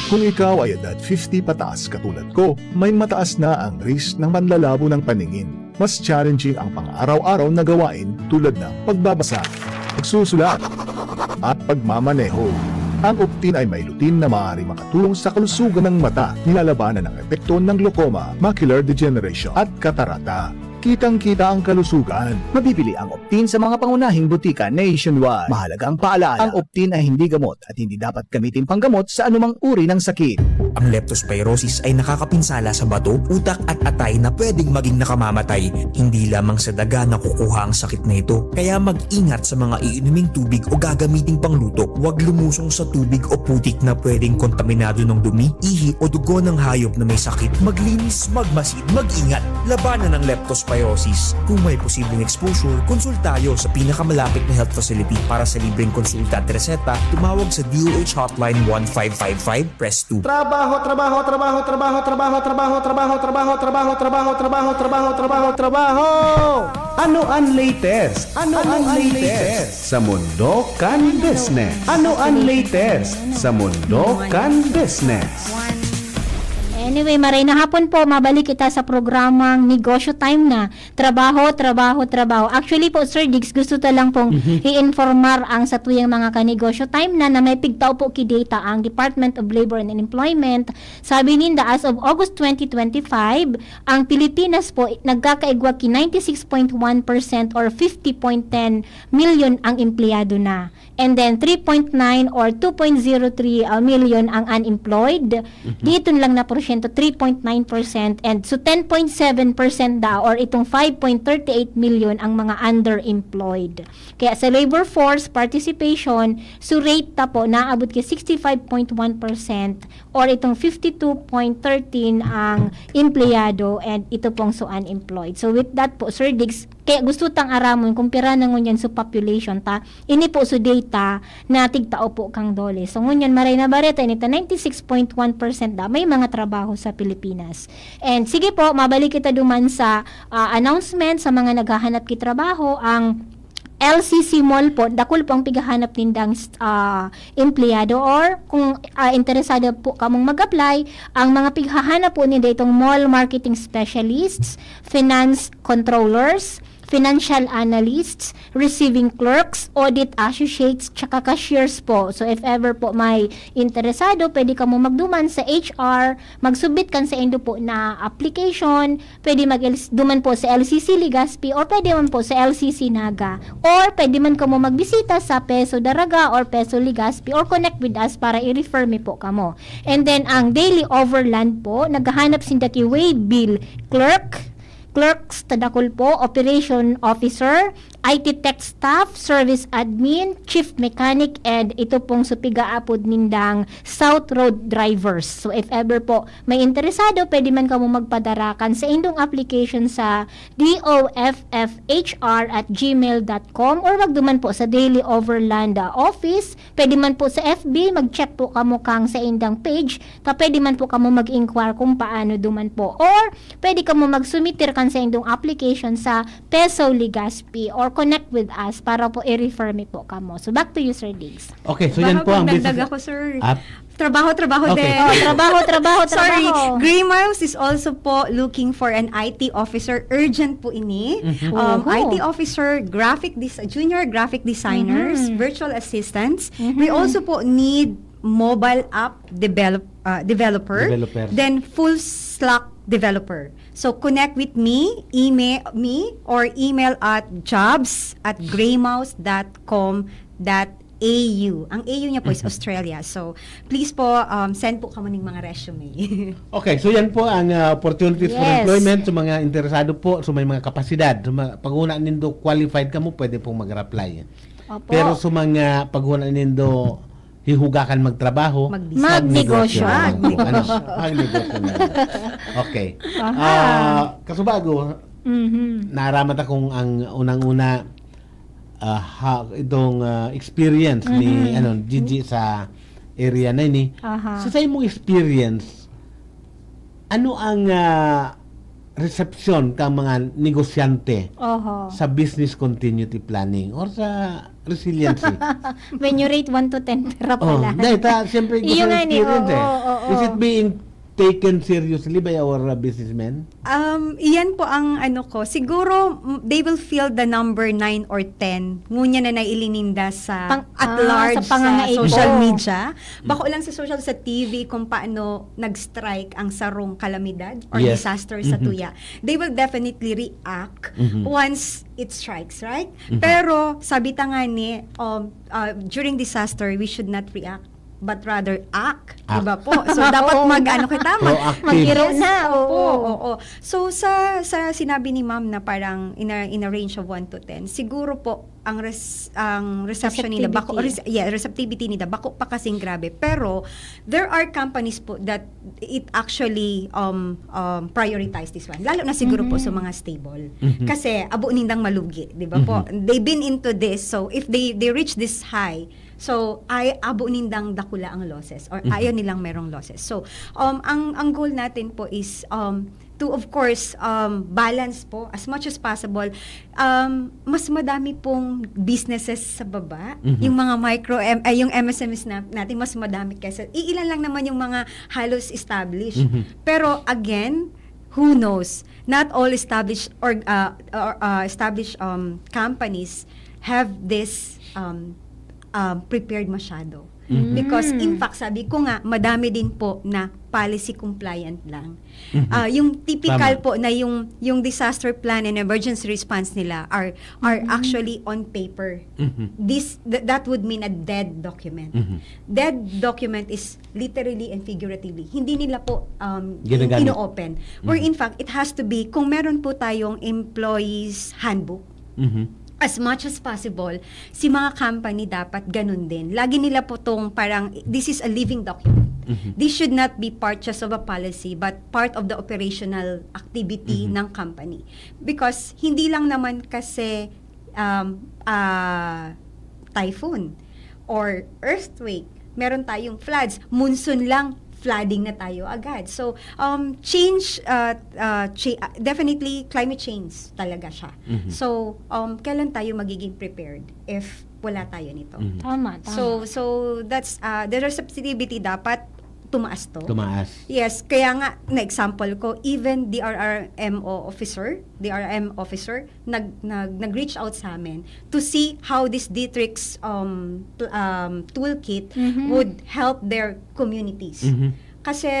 Kung ikaw ay edad fifty pataas katulad ko, may mataas na ang risk ng panlalabo ng paningin. Mas challenging ang pang-araw-araw na gawain tulad ng pagbabasa, pagsusulat, at pagmamaneho. Ang Optin ay may lutein na maaaring makatulong sa kalusugan ng mata. Nilalabanan ang epekto ng glaucoma, macular degeneration, at katarata. Kitang-kita ang kalusugan. Mabibili ang Optin sa mga pangunahing butika nationwide. Mahalagang paalaala, ang Optin ay hindi gamot at hindi dapat gamitin panggamot sa anumang uri ng sakit. Ang leptospirosis ay nakakapinsala sa bato, utak at atay na pwedeng maging nakamamatay. Hindi lamang sa daga nakukuha ang sakit na ito. Kaya mag-ingat sa mga iinuming tubig o gagamiting pangluto. Huwag lumusong sa tubig o putik na pwedeng kontaminado ng dumi, ihi o dugo ng hayop na may sakit. Maglinis, magmasid, mag-ingat. Labanan ang leptospirosis. Kung may posibleng exposure, konsulta tayo sa pinakamalapit na health facility. Para sa libreng konsulta at reseta, tumawag sa D O H Hotline one five five five, press two. Trabaho, trabaho, trabaho, trabaho, trabaho, trabaho, trabaho, trabaho, trabaho, trabaho, trabaho, trabaho, trabaho, trabaho, trabaho. Ano ang latest? Ano ang latest? Sa mundo kan business. Ano ang latest? Sa mundo kan business. Anyway, maray na hapon po, mabalik kita sa programang Negosyo Time na. Trabaho, trabaho, trabaho. Actually po, Sir Diggs, gusto ta lang pong Mhm. i-informar ang satuyang mga kanegosyo time na, na may pigtao po ki data ang Department of Labor and Employment. Sabi ninda, as of August twenty twenty-five, ang Pilipinas po nagkakaigwa ki ninety-six point one percent or fifty point ten million ang empleyado na. And then, three point nine or two point zero three, ah, million ang unemployed. Mhm. Dito lang na porsyento, three point nine percent. And so, ten point seven percent da or itong five point thirty eight million ang mga underemployed. Kaya sa labor force participation, so rate ta po, naabot ki sixty-five point one percent or itong fifty-two point thirteen ang empleyado and ito pong so unemployed. So with that po, Sir Diggs, kaya gusto tang aramon kung pira na ngunyan so population ta. Ini po so data na tigtao po kang DOLE. So ngunyan, maray na bareta, ini ta ninety-six point one percent da may mga trabaho sa Pilipinas. And sige po, mabalik kita duman sa, ah, announcement sa mga naghahanap ki trabaho. Ang L C C Mall po, dakul po ang pighahanap nindang, ah, empleyado, or kung, ah, interesado po kamong mag-apply, ang mga pighahanap po ninda itong mall marketing specialists, finance controllers, financial analysts, receiving clerks, audit associates, tsaka cashiers po. So if ever po may interesado, pwede kamo magduman sa H R, magsubmit kan saindo po na application, pwede mag duman po sa L C C Legazpi or pwede man po sa L C C Naga. Or pwede man kamo magbisita sa Peso Daraga or Peso Legazpi or connect with us para i-refer mi po kamo. And then ang Daily Overland po, naghahanap sinda ki waybill clerk, clerks ta dakul po, operation officer, I T tech staff, service admin, chief mechanic, and ito pong so pigaapod nindang South Road drivers. So if ever po may interesado, pwede man kamo magpadara kan saindong application sa D O F F H R at gmail dot com or magduman po sa Daily Overland, ah, office. Pwede man po sa F B, mag-check po kamo kang saindang page, ta pwede man po kamo mag-inquire kung paano duman po. Or pwede kamo mag-submitir kan saindong application sa Peso Legazpi or connect with us para po i-refer mi po kamo. So back to you, Sir Diggs. Okay, so yan Baka po ang magdagdag business. Ako, sir. Ah, Trabaho, trabaho Okay. din. Oh, trabaho, trabaho, Sorry, trabaho. Gray Miles is also po looking for an I T officer. Urgent po ini. Mhm. Um, Oho. I T officer, graphic des-, junior graphic designers, Mhm. virtual assistants. We Mhm. also po need mobile app develop, uh, developer, Developer. then full stack developer. So connect with me, email me, or email at jobs at graymouse dot com dot A U. Ang A U niya po is Mhm. Australia. So, please po, um, send po kamo ning mga resume. Okay, so yan po ang, ah, opportunities for Yes. employment sa mga interesado po, sa may mga kapasidad. Sa mga, pag una nindo qualified kamo, pwede pong mag-apply. Opo. Pero sa mga pag una nindo hihugakan magtrabaho, Mag-business. Magnegosyo. magnegosyo na lang po. Ano? Magnegosyo. Magnegosyo na lang. Okay. Aha. Ah, kasubago, Mhm. naaraman ta kung ang unang-una, ah, ha, itong, ah, experience ni, Mhm. ano, Gigi sa area na ini. Aha. Sa, sa imong experience, ano ang, ah, resepsyon kan mga negosyante Oho. sa business continuity planning or sa resiliency? When you rate one to ten, pera Oh, pala. dahil ta, siyempre, Iyo gusto nga ni, experience eh. oo, oo. Is it being taken seriously by our uh, businessmen? Um, iyan po ang ano ko. Siguro, m- they will feel the number nine or ten. Ngunyan na nailininda sa Pang- at ah, large sa sa, pangangaipo. social media. Bako lang sa social, sa T V, kung paano nag-strike ang sarong kalamidad or Yes. disaster sa Mhm. Tuya. They will definitely react Mhm. once it strikes, right? Mhm. Pero, sabi ta nga ni, um, uh, during disaster, we should not react but rather act, di ba po? So, dapat Oo. mag, ano kita, mag, Proactive. Mag-iro Yes, na, opo, oo. oo. So, sa, sa sinabi ni ma'am na parang in a, in a range of one to ten, siguro po, ang res, ang reception nila bako, Receptivity. res, yeah, receptivity nila bako pa kasing grabe. Pero, there are companies po that it actually um, um, prioritize this one. Lalo na siguro po Mhm. sa mga stable. Mhm. Kasi abo nindang malugi, di ba po? Mhm. They've been into this, so if they they reach this high, so ay abo nindang dakula ang losses or Mhm. ayaw nilang merong losses. So um ang ang goal natin po is um to, of course, um balance po as much as possible. Um mas madami pong businesses sa baba, Mhm. yung mga micro M, ay, yung M S M Es na, natin mas madami kaysa iilan lang naman yung mga halos established. Mhm. Pero again, who knows? Not all established or uh, or uh, established um companies have this um um prepared masyado. Mhm. Because Mm. in fact, sabi ko nga, madami din po na policy compliant lang. Mhm. Ah, yung typical Tama. po na yung yung disaster plan and emergency response nila are are Mhm. actually on paper. Mhm. This th- that would mean a dead document. Mhm. Dead document is literally and figuratively. Hindi nila po um, Ginagamit. ino-open. Where Mhm. in fact, it has to be, kung meron po tayong employees handbook, Mhm. as much as possible, si mga company dapat ganun din. Lagi nila po tong parang, this is a living document. Mhm. This should not be part just of a policy, but part of the operational activity Mhm. ng company. Because hindi lang naman kasi um, ah, typhoon or earthquake, meron tayong floods, monsoon lang, flooding na tayo agad. So, um, change, uh, uh, cha- uh, definitely climate change talaga siya. Mhm. So, um, kailan tayo magiging prepared if wala tayo nito? Mhm. Tama, tama. So, so that's uh, the receptivity dapat tumaas to. Tumaas. Yes, kaya nga na-example ko, even D R R M O officer, D R R M officer, nag, nag, nag-reach out sa amin to see how this Dietrich's um, pl- um, toolkit Mhm. would help their communities. Mhm. Kasi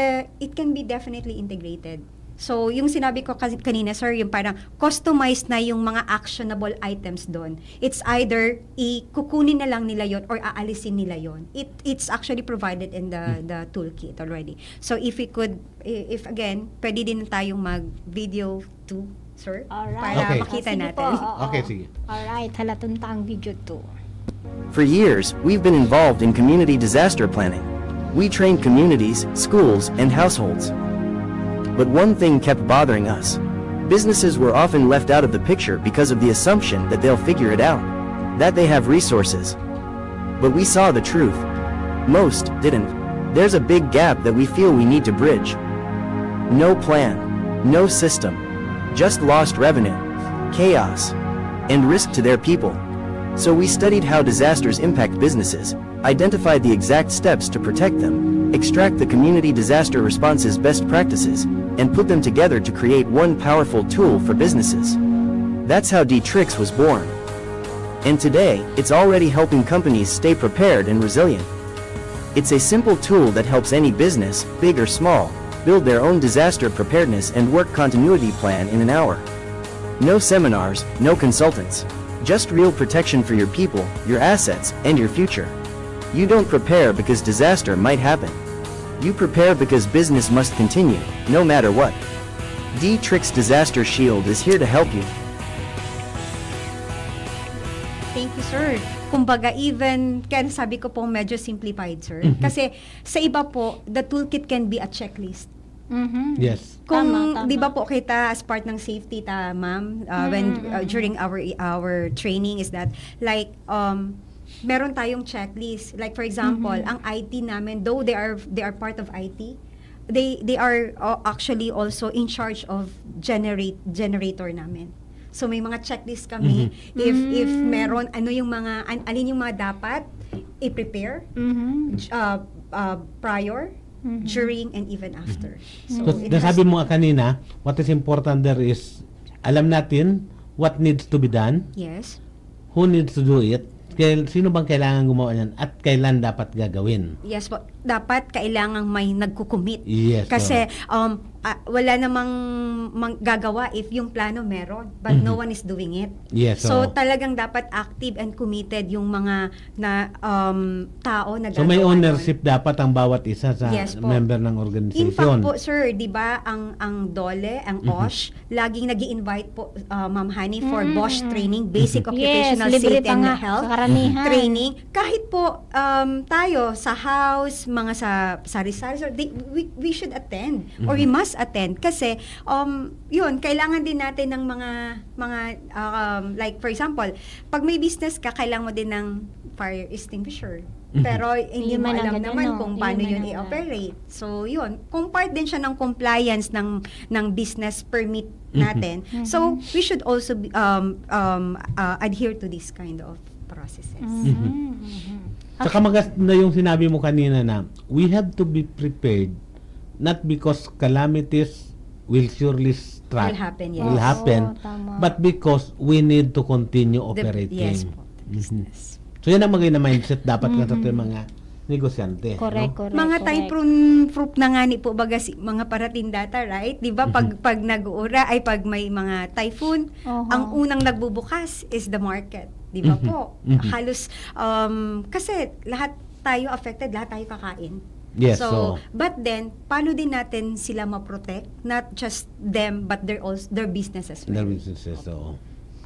it can be definitely integrated. So, yung sinabi ko kasi kanina, sir, yung parang customized na yung mga actionable items doon. It's either ikukunin na lang nila yon or aalisin nila yon. It, it's actually provided in the Hmm. the toolkit already. So, if we could, i- if again, pwede din tayong mag-video too, sir? Alright. Para Okay. makita Sige natin. po, oo. Okay, sige. Alright, halatun ta ang video two. For years, we've been involved in community disaster planning. We trained communities, schools, and households. But one thing kept bothering us. Businesses were often left out of the picture because of the assumption that they'll figure it out, that they have resources. But we saw the truth. Most didn't. There's a big gap that we feel we need to bridge. No plan, no system, just lost revenue, chaos, and risk to their people. So we studied how disasters impact businesses, identified the exact steps to protect them, extract the community disaster response's best practices, and put them together to create one powerful tool for businesses. That's how Dietrich's was born. And today, it's already helping companies stay prepared and resilient. It's a simple tool that helps any business, big or small, build their own disaster preparedness and work continuity plan in an hour. No seminars, no consultants. Just real protection for your people, your assets, and your future. You don't prepare because disaster might happen. You prepare because business must continue, no matter what. Dietrich's Disaster Shield is here to help you. Thank you, sir. Kumbaga, even, kaya sabi ko pong medyo simplified, sir. Mhm. Kasi sa iba po, the toolkit can be a checklist. Mhm. Yes. Kung, Tama, tama. di ba po kita as part ng safety ta, ma'am, uh, when Mm, uh, mm. during our our training is that, like, um meron tayong checklist. Like, for example, Mhm. ang I T namin, though they are they are part of I T, they they are uh, actually also in charge of generate generator namin. So may mga checklist kami, if if Mm. meron, ano yung mga an, alin yung mga dapat i-prepare, Mhm. uh, uh, prior, Mhm. during, and even after. So, So, it nasabi has- mo nga kanina, what is important there is, alam natin what needs to be done, Yes. who needs to do it, kaya sino bang kailangan gumawa niyan, at kailan dapat gagawin. Yes po. Dapat kailangan may nagkukumit. Yes, Kasi correct. um, ah, wala namang mang- gagawa if yung plano meron, but no Mhm. one is doing it. Yes, So oo. talagang dapat active and committed yung mga na um, tao na So, may gagawa nun. ownership dapat ang bawat isa sa Yes po. member ng In fact organisasyon. po, sir, di ba, ang ang DOLE, ang Mhm. OSH, laging nag invite po, uh, Ma'am Honey, for Mm, BOSH mm. training, Basic Mhm. Yes, Occupational libre Safety pa and nga, Health karamihan. Training. Kahit po um, tayo sa house, mga sa sari-sari, so they, we, we should attend or we Mhm. must attend kasi um, yun, kailangan din natin ng mga mga um, like for example, pag may business ka, kailangan mo din ng fire extinguisher. Mhm. Pero hindi Hindi mo man alam agad naman ano, kung hindi paano man yun agad. I-operate. So, yun. Kung part din siya ng compliance ng ng business permit Mhm. natin. Mhm. So, we should also be, um, um, uh, adhere to this kind of processes. Mhm. Mhm. Saka maganda yung sinabi mo kanina na we have to be prepared, not because calamities will surely strike, Will happen, yes. will happen, Oo, tama. but because we need to continue The- operating. Yes po. The Mhm. business. So, yan ang maganda na mindset dapat ng Mhm. mga negosyante. Correct, No? correct. Mga correct. typhoon proof na nga ni po baga si mga paratindata, right? Di ba? Pag, Mhm. pag nag-uura, ay pag may mga typhoon, Oho. ang unang nagbubukas is the market. Di ba Mhm. po? Mhm. Halos, um, kasi lahat tayo affected, lahat tayo kakain. Yes, So, so, but then, paano din natin sila ma-protect? Not just them, but their also, their business as well. their businesses, oo.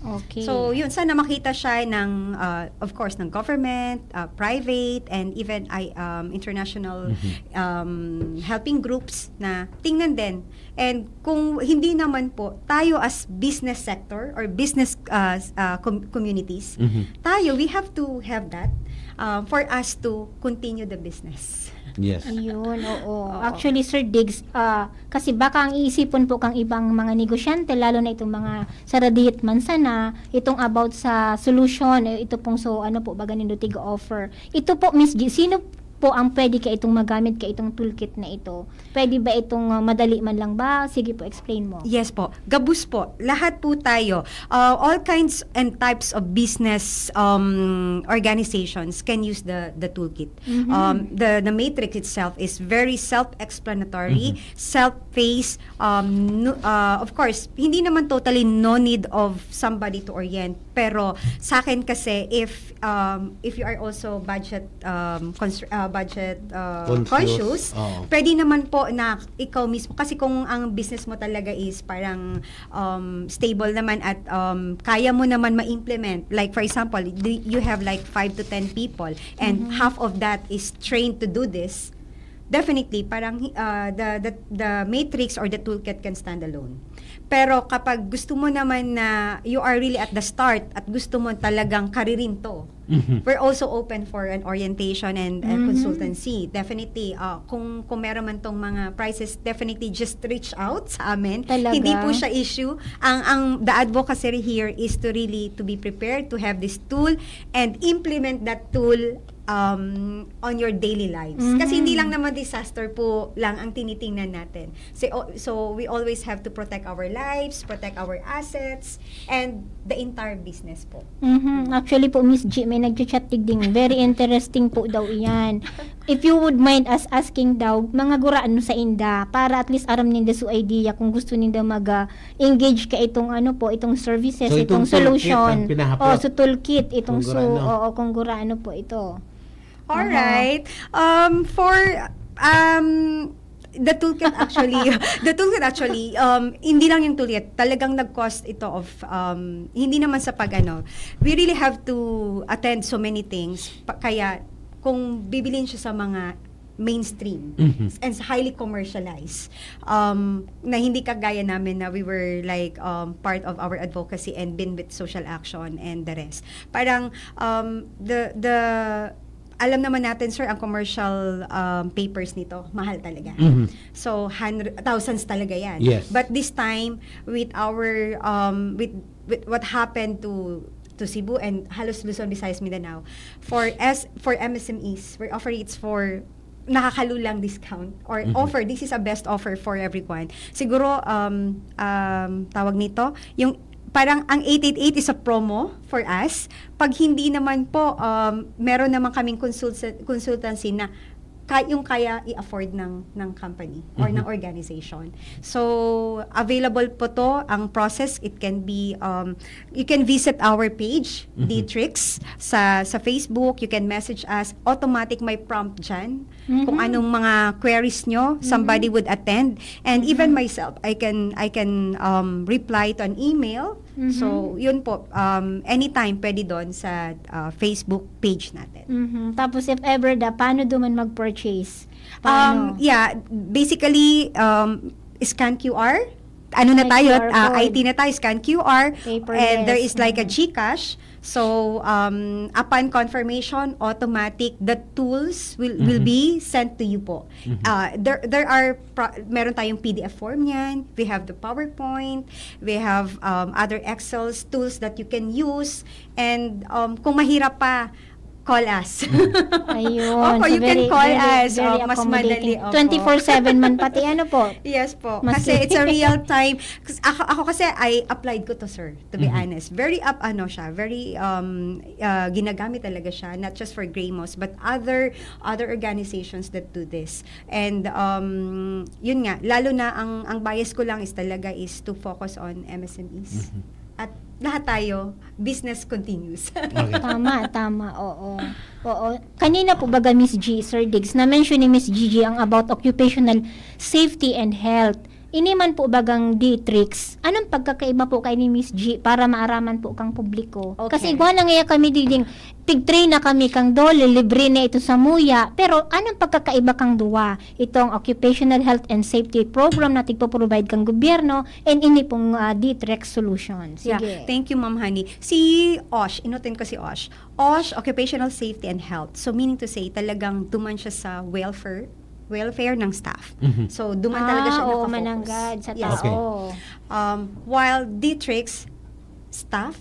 Okay. So, yun, sana makita siya ng, uh, of course, ng government, uh, private, and even I, um, international Mhm. um, helping groups na tingnan din. And kung hindi naman po, tayo as business sector or business uh, s- uh, com- communities, Mhm. tayo, we have to have that uh, for us to continue the business. Yes. Ayun, oo. Oo. Actually, Sir Diggs, ah, kasi baka ang iisipon po kang ibang mga negosyante, lalo na itong mga saradihit man sana, itong about sa solution, eh, ito pong so, ano po, baga nindo tig-offer. Ito po, Miss G, sino po ang pwede ka itong magamit ka itong toolkit na ito? Pwede ba itong ah, madali man lang ba? Sige po, explain mo. Yes po. Gabos po. Lahat po tayo. Uh, all kinds and types of business um, organizations can use the the toolkit. Mhm. Um, the the matrix itself is very self-explanatory, Mhm. self-paced. Um, no- uh, of course, hindi naman totally no need of somebody to orient. Pero sa akin kasi, if um, if you are also budget um, cons- uh, budget uh, Conscious. conscious, Oo. pwede naman po na ikaw mismo. Kasi kung ang business mo talaga is parang um, stable naman at um, kaya mo naman ma-implement. Like for example, do- you have like five to ten people and Mhm. half of that is trained to do this. Definitely, parang uh, the, the the matrix or the toolkit can stand alone. Pero kapag gusto mo naman na you are really at the start at gusto mo talagang karirin to, Mhm. we're also open for an orientation and uh, Mhm. consultancy. Definitely, uh, kung kung meron man tong mga prices, definitely just reach out sa amin. Talaga? Hindi po siya issue. Ang ang the advocacy here is to really to be prepared to have this tool and implement that tool um on your daily lives. Mhm. Kasi hindi lang naman disaster po lang ang tinitingnan natin. So, so we always have to protect our lives, protect our assets, and the entire business po. Mhm. Actually po, Miss G, may nagchat-chat digding. Very interesting po daw iyan. If you would mind us asking daw, mga gurano sa inda, para at least aram ninda su idea kung gusto ninda mag ah, engage ka itong ano po, itong services, So, itong itong toolkit solution. ang pinahapot. Oh, so toolkit, itong Kung so, gurano. Oo, kung gurano po ito. All right. Um, for um, the toolkit actually, the toolkit actually, um, hindi lang yung toolkit, talagang nag-cost ito of, um, hindi naman sa pag ano, we really have to attend so many things, pa, kaya kung bibilin siya sa mga mainstream Mhm. and highly commercialized, um, na hindi kagaya namin na we were like um, part of our advocacy and been with social action and the rest. Parang um, the the alam naman natin, sir, ang commercial, um, papers nito, mahal talaga. Mhm. So, hundred, thousands talaga yan. Yes. But this time, with our, um, with, with what happened to to Cebu and halos Luzon, Visayas, Mindanao, for S for M S M Es, we're offering it's for nakakalulang discount or Mhm. offer. This is a best offer for everyone. Siguro, um, um, tawag nito, yung parang ang eight eight eight is a promo for us. Pag hindi naman po, um, meron naman kaming consulta- consultancy na ka- yung kaya i-afford ng ng company or ng Mhm. organization. So, available po to ang process. It can be, um, you can visit our page, Mhm. Dtrix, sa sa Facebook. You can message us. Automatic may prompt dyan. Kung Mhm. anong mga queries nyo, somebody Mhm. would attend. And even Mhm. myself, I can I can um, reply to an email. Mhm. So, yun po, um, anytime pwede doon sa uh, Facebook page natin. Mhm. Tapos if ever da, paano duman mag-purchase? Um, Paano? Yeah, basically, um, scan Q R. Ano na May tayo? Q R Ah, code. I T na tayo, scan Q R. Paperless. And there is like a Mhm. GCash. So, um, upon confirmation, automatic, the tools will will Mhm. be sent to you po. Mhm. Ah, there there are pro- meron tayong P D F form niyan. We have the PowerPoint. We have um, other Excel tools that you can use. And um, kung mahirap pa, call us. Ayun. Opo, So, you can very, call very, us. very Oh, mas madali. accommodating. Opo. Twenty-four seven man pati ano po. Yes po. Mas Kasi it's a real time. Kasi ako, ako kasi, I applied ko to, sir, to be Mhm. honest. Very up, ano siya, very, um, uh, ginagamit talaga siya, not just for Graymos, but other other organizations that do this. And, um, yun nga, lalo na ang, ang bias ko lang is talaga is to focus on M S M Es. Mhm. At lahat tayo, business continues. Okay. Tama, tama. Oo. Oo. Kanina po baga, Miss G, Sir Diggs, na-mention ni Miss Gigi ang about occupational safety and health. Ini man po bagang Dtrix, anong pagkakaiba po kay ni Miss G para maaraman po kang publiko? Okay. Kasi igwa lang iya kami diding, tig-train na kami kang DOLE, libre na ito sa muya, pero anong pagkakaiba kang duwa? Itong occupational health and safety program na tigpo-provide kang gobyerno and ini pong ah, Dtrix solution. Yeah, Sige. Thank you, Ma'am Honey. Si OSH, inutin ko si OSH. OSH, Occupational Safety and Health. So, meaning to say, talagang duman siya sa welfare, welfare ng staff. Mhm. So, duman talaga siya Ah, oo, nakafocus. mananggad sa Yes. tao. Okay. Um, while Dtrix, staff,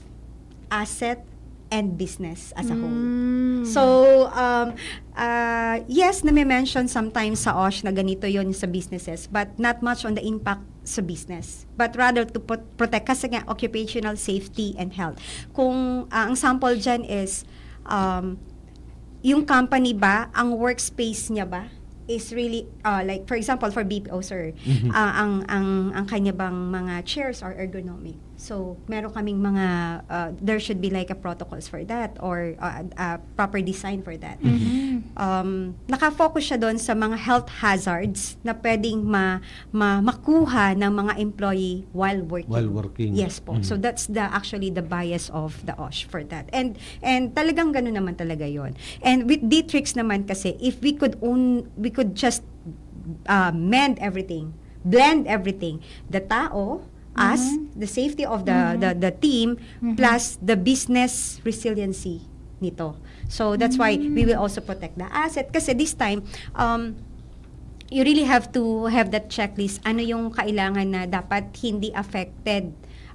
asset, and business as a whole. Mm. So, um, uh, yes, nami-mention sometimes sa OSH na ganito yon sa businesses, but not much on the impact sa business. But rather to pro- protect, kasi nga, occupational safety and health. Kung ah, ang sample dyan is, um, yung company ba, ang workspace niya ba, is really, uh, like, for example, for B P O, sir, Mhm. ah, ang, ang, ang kanya bang mga chairs are ergonomic. So, meron kaming mga, uh, there should be like a protocols for that or uh, uh, proper design for that. Mhm. Um, nakafocus siya doon sa mga health hazards na pwedeng ma, ma, makuha ng mga employee while working. While working. Yes po. Mhm. So, that's the actually the bias of the OSH for that. And and talagang gano'n naman talaga yon. And with Dtrix naman kasi, if we could own, we could just uh, mend everything, blend everything, the tao, us, Mhm. the safety of the, Mhm. the the team, Mhm. plus the business resiliency nito. So that's why we will also protect the asset. Kasi this time, um, you really have to have that checklist. Ano yung kailangan na dapat hindi affected?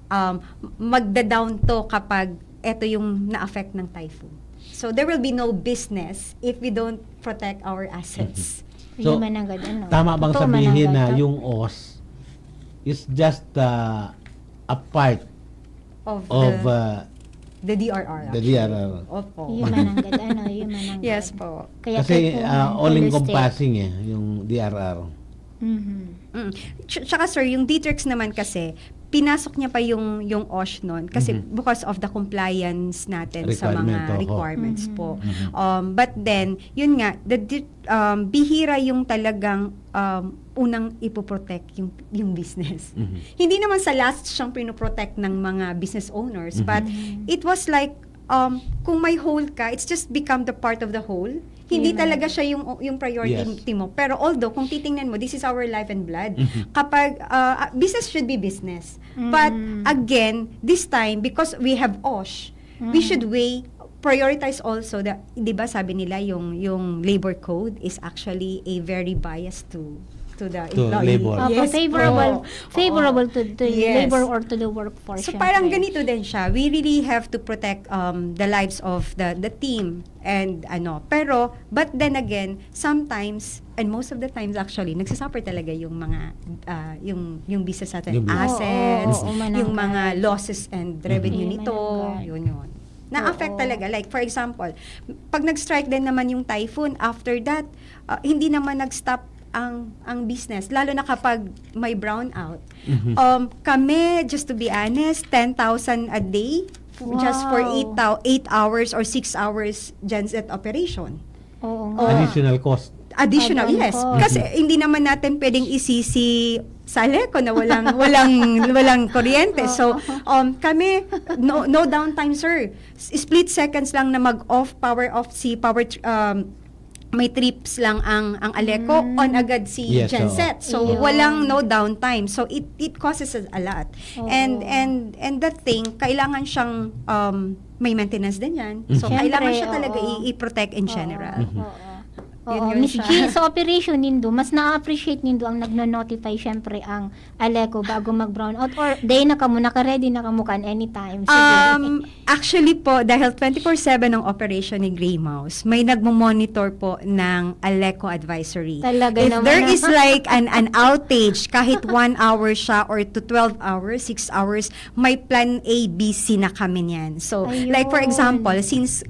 Um, magda-down to kapag eto yung na-affect ng typhoon. So there will be no business if we don't protect our assets. So, Yun mananggad, ano? Tama bang Totoo sabihin mananggad na to? Yung OSH is just uh, a part Of, of the, uh, the D R R. the Actually. D R R. Opo. Human ang gad, ano, human ang Yes gad. po. Kaya Kasi kailangan uh, all holistic. Encompassing eh, yung D R R. Mhm. Mm. Ts- Tsaka sir, yung Dtrix naman kasi, pinasok niya pa yung yung OSH noon kasi Mhm. because of the compliance natin sa Requirement, mga oho. requirements Mhm. po. Mhm. Um, but then, yun nga, the di- um, bihira yung talagang um, unang ipoprotect yung yung business. Mhm. Hindi naman sa last siyang pinoprotect ng mga business owners, Mhm. but Mhm. it was like um, kung may hole ka, it's just become the part of the hole. Hindi Amen. talaga siya yung yung priority Yes. mo. Pero although kung titingnan mo, this is our life and blood. Mhm. Kapag uh, business should be business. But Mhm. again, this time because we have OSH, we Mhm. should weigh prioritize also the, 'di ba, sabi nila yung yung labor code is actually a very bias to to the To employee. labor. Opo, Yes favorable, po. favorable Oo. to, to Yes. labor or to the workforce. So parang syempre. Ganito din siya. We really have to protect um the lives of the the team and ano. Pero but then again, sometimes and most of the times actually, nagsasuffer talaga yung mga ah, yung yung business natin, Yung business. assets, Oo, oo, yung mananggal. Mga losses and revenue Mhm. nito, Mananggal. yun yun. Na-affect Oo. Talaga. Like for example, pag nag-strike din naman yung typhoon, after that, ah, hindi naman nag-stop ang ang business, lalo na kapag may brownout. Mhm. Um, kami, just to be honest, ten thousand a day f- just for Wow. eight, thou- eight hours or six hours genset operation. Oo Oh. nga. Additional cost. Additional, Add-on yes. cost. Kasi hindi naman natin pwedeng isisi sa Aleco na walang walang walang kuryente. So, um kami no no downtime, sir. S- Split seconds lang na mag-off, power off si power tr- um may trips lang ang ang Aleco, Mm. On agad si Yes, genset. oo. So Yun. Walang no downtime. So it it causes us a lot. And Oo. and and that thing, kailangan siyang um may maintenance din yan. So Siyempre, kailangan siya talaga oo. i- i-protect in general. Oo, oo. Yun Oo, yun Miss siya. G, sa operation nindo, mas na-appreciate nindo ang nagno-notify syempre ang Aleco bago mag-brownout or day na kamo, naka-ready na kamo kan anytime. Sige. Um, actually po, dahil twenty-four seven ang operation ni Gray Mouse, may nagmo-monitor po ng Aleco Advisory. Talaga If naman there ah. is like an an outage, kahit one hour siya or to twelve hours, six hours, may plan A, B, C na kami niyan. So, like for Ayun. example, since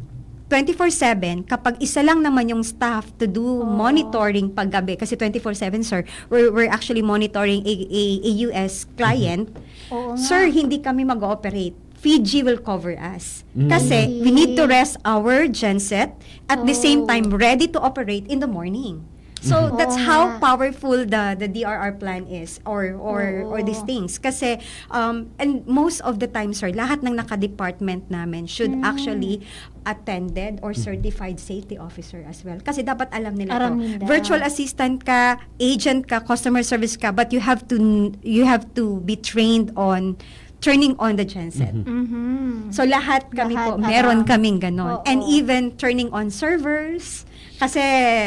twenty-four seven, kapag isa lang naman yung staff to do Oo. monitoring paggabi, kasi twenty-four seven, sir, we're, we're actually monitoring a, a, a U S client, Oo nga. sir, hindi kami mag-ooperate. Fiji will cover us. Mm. Kasi I see. We need to rest our genset at the same Oh. time ready to operate in the morning. So Mhm. that's Oo how nga. Powerful the the D R R plan is or or or these Oo. Things. Kasi um and most of the time, sir, lahat ng naka-department namin should Mm. actually attended or certified safety officer as well. Kasi dapat alam nila Aram to. Ninda. Virtual assistant ka, agent ka, customer service ka, but you have to you have to be trained on turning on the genset. Mhm. Mhm. So lahat kami Lahat, po, meron oo. Kaming ganon. Oo. And even turning on servers. Kasi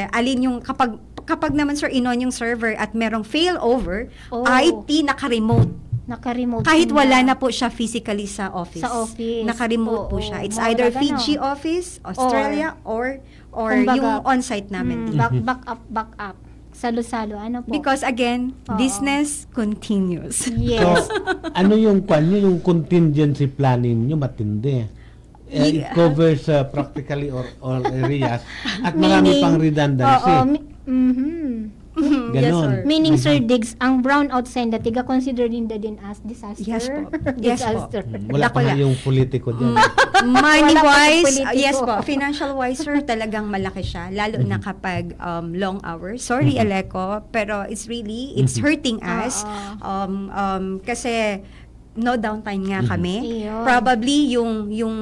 alin yung kapag kapag naman, sir, inon yung server at merong failover, Oh. I T naka-remote. Naka-remote. Kahit wala Kumbaga, na po siya physically sa office. Sa office. Naka-remote po Oo. Siya. It's Mawala either ka, Fiji no? office, Australia, or or Kumbaga, yung on-site namin. Mm, Team. Back, back up, back up. Salo-salo. Ano po? Because again, Oo. Business continues. Yes. So, ano yung kwan nyo, yung contingency planning nyo matindi? Eh, it Yeah. covers uh, practically all, all areas at marami Meaning, pang redundancy. Oo. Mi- mhm. Ganon. Yes, sir. Meaning, Sir Diggs, ang brownout sa inda, tiga-consider ninda din as disaster? Yes po. Yes po. Disaster. Mm, wala Dakula. pa yung politiko dyan. Money Wala pa wise, politiko. Yes po. Financial wise, sir, talagang malaki siya. Lalo na kapag um, long hours. Sorry, Aleco, pero it's really, it's hurting us. Oo. Um, um, kasi no downtime nga kami. Iyon. Probably yung, yung,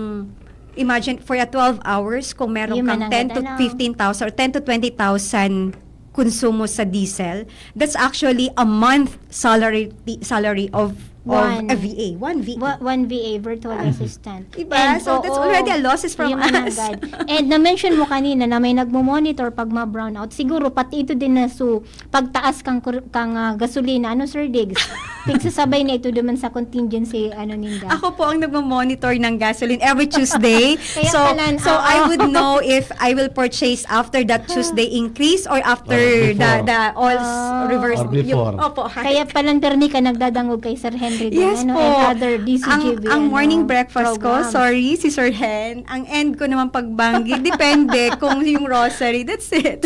imagine for a twelve hours, kung meron Yung kang ten mananggad, to ano? fifteen thousand or ten to twenty thousand konsumo sa diesel, that's actually a month salary salary of One. of a V A, one V A. Wa- One V A, virtual assistant. Diba? So, that's oo, already a losses from yung us. mananggad. And na-mention mo kanina na may nagmo-monitor pag ma-brownout. Siguro, pati ito din na so, pagtaas kang, kur- kang ah, gasolina. Ano, Sir Diggs? Pigsasabay na ito naman sa contingency, ano ninda. Ako po ang nagmo-monitor ng gasoline every Tuesday. Kaya so, pala, so oo. I would know if I will purchase after that Tuesday increase or after Or the before. the all Ah. reverse. Or before. Yung, opo. Kaya palang permi ka nagdadangog kay Sir Henry Yes din, ano, po. and other D C G B Ang, ang ano, morning breakfast ko, programs. Sorry, si Sir Hen. Ang end ko naman pagbanggi, depende kung yung rosary, that's it.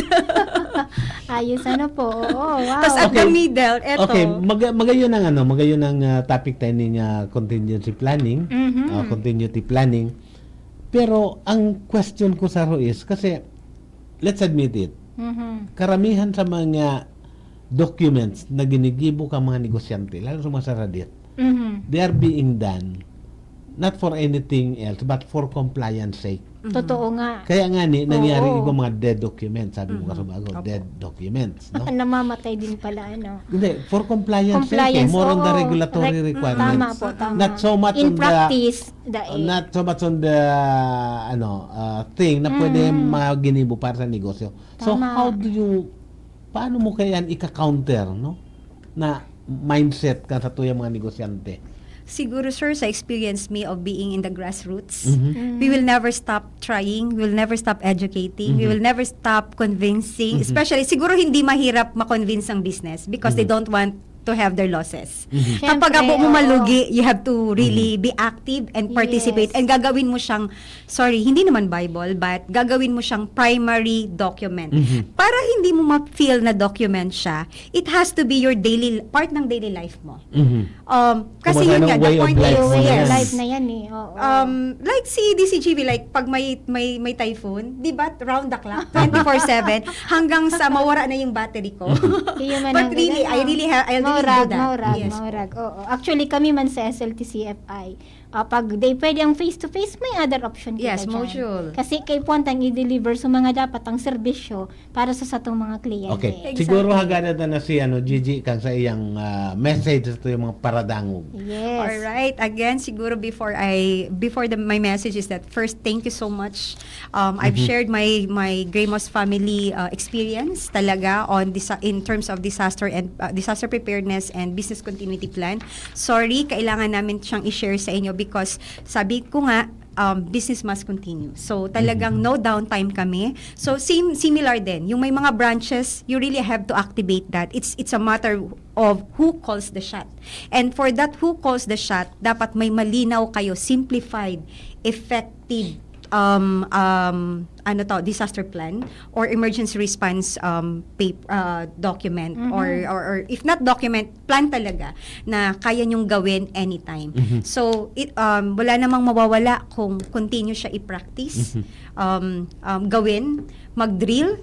Ayos, ano po. Oo, wow. Tapos at the Okay. middle, eto. Okay, mag- magayon ang ano, magayon ang ah, topic tayo ning ah, contingency planning, Mhm. ah, continuity planning. Pero ang question ko sa is kasi let's admit it, Mhm. karamihan sa mga documents na ginigibo ka mga negosyante, lalo sa mga saradit, Mhm. they are being done not for anything else, but for compliance sake. Totoo nga. Kaya nga ni, nangyari Oo. yung mga dead documents, sabi mo Mhm. kasi bago, Opo. dead documents, no? Namamatay din pala, ano. Hindi, for compliance, sake, Compliance, more on the oo. regulatory Reg- requirements. Tama po, tama. Not so much In on practice, the, daig. Not so much on the, ano, uh, thing na pwede Mm. maginibo para sa negosyo. So, Tama. How do you, paano mo kaya yan ika-counter, no? Na mindset kan satuyang mga negosyante. Siguro, sir, sa experience me of being in the grassroots, Mhm. Mm. we will never stop trying, we will never stop educating, we Mhm. will never stop convincing. Mhm. Especially, siguro hindi mahirap ma-convince ang business because they Mhm. don't want to have their losses. Mhm. Kapag Siyempre, abo mo oo. malugi, you have to really Mhm. be active and participate Yes. and gagawin mo siyang, sorry, hindi naman Bible, but gagawin mo siyang primary document. Mhm. Para hindi mo ma-feel na document siya, it has to be your daily, part ng daily life mo. Mhm. Um, kasi Kumbaga, yun no, nga, the way of point life is, mo na Way yan. of yes. Life na yan eh. Oo. Um, like si D C G V, like pag may may may typhoon, 'di ba, round the clock, twenty-four seven, hanggang sa mawara na yung battery ko. Kayo man But ang really, ganyan, I oh. really ha- I really Maurag, do that. maurag, Yes. Maurag. Oo. Actually, kami man sa S L T C F I, ah, pag they pwede ang face-to-face, may other option kita Yes, dyan. module. Kasi kay puwantang i-deliver sa mga dapat ang serbisyo para sa satong mga kliyente. Okay. Exactly. Siguro hagad na na si ano, Gigi, kang sa iyang ah, message sa tuyang mga paradangog. Yes. All right. Again, siguro before I before the my message is that first, thank you so much. Um, I've Mhm. shared my my Gramos family uh, experience talaga on disa- in terms of disaster and uh, disaster preparedness and business continuity plan. Sorry, kailangan namin siyang i-share sa inyo because sabi ko nga, um, business must continue. So talagang Mhm. no downtime kami. So same similar din. Yung may mga branches, you really have to activate that. It's it's a matter of who calls the shot. And for that who calls the shot, dapat may malinaw kayo, simplified, effective um um ano to, disaster plan or emergency response um pap- uh, document Mhm. or, or or if not document, plan talaga na kaya nyong gawin anytime. Mhm. So it um wala namang mawawala kung continue siya i-practice, Mhm. um, um gawin, mag-drill,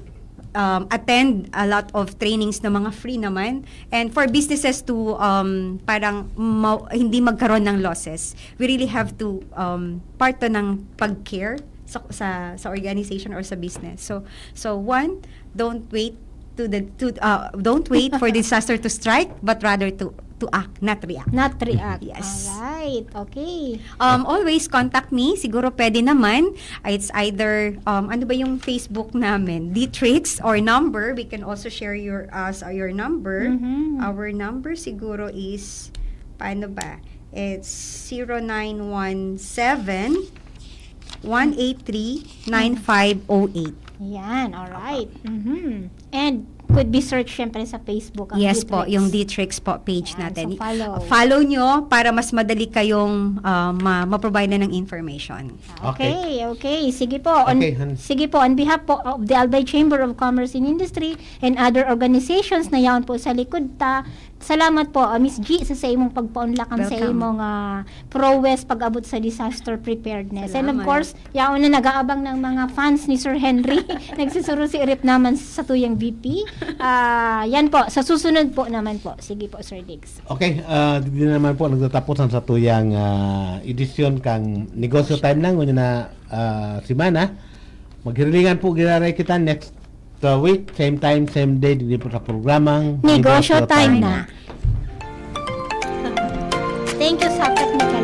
um, attend a lot of trainings na mga free naman. And for businesses to um parang ma- hindi magkaroon ng losses, we really have to um part to ng pag-care sa, sa sa organization or sa business. So so one, don't wait to the to uh, don't wait for disaster to strike, but rather to to act, not react. Not react. Yes. Alright. Okay. Um, always contact me. Siguro pwede naman. It's either, um, ano ba yung Facebook namin? Dtrix or number. We can also share your us uh, your number. Mhm. Our number siguro is, paano ba? It's zero nine one seven, one eight three, nine five oh eight. Yan, alright. Mhm. And could be search syempre sa Facebook ang Yes po, Dtrix. Yung Dtrix po page Ayan, natin. so follow. Follow nyo para mas madali kayong ah, ma- ma-provide na ng information. Okay, okay. Sige po. On, Okay, han- sige po, on behalf po of the Albay Chamber of Commerce and Industry and other organizations na yaon po sa likod ta, salamat po, ah, Miss G, sa, sa imong pagpaunlakam sa Welcome. imong ah, prowess pag-abot sa disaster preparedness. And of Salamat. course, yaon na nag-aabang ng mga fans ni Sir Henry. Nagsusurusirit naman sa tuyang V P. Ah, yan po, sa susunod po naman po. Sige po, Sir Diggs. Okay, ah, di naman po nagtatapos ang satuyang ah, edisyon kang Negosyo Time na ngunyan na ah, semana. Maghirilingan po giraray kita next uh, week, same time, same day, dito po sa programang Negosyo Time na. Thank you sa technical.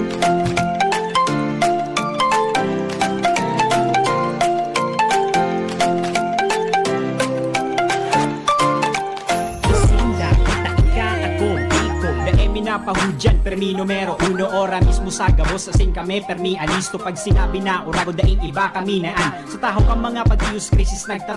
Sinda, Takika, ako, Biko, dae mi napahudyan, permi numero uno, ora mismo sa gabos, asin kami, permi alisto, pag sinabi na, urago, daing iba kami naan. Sa tahaw kang mga pagtiyos, krisis, nagtara-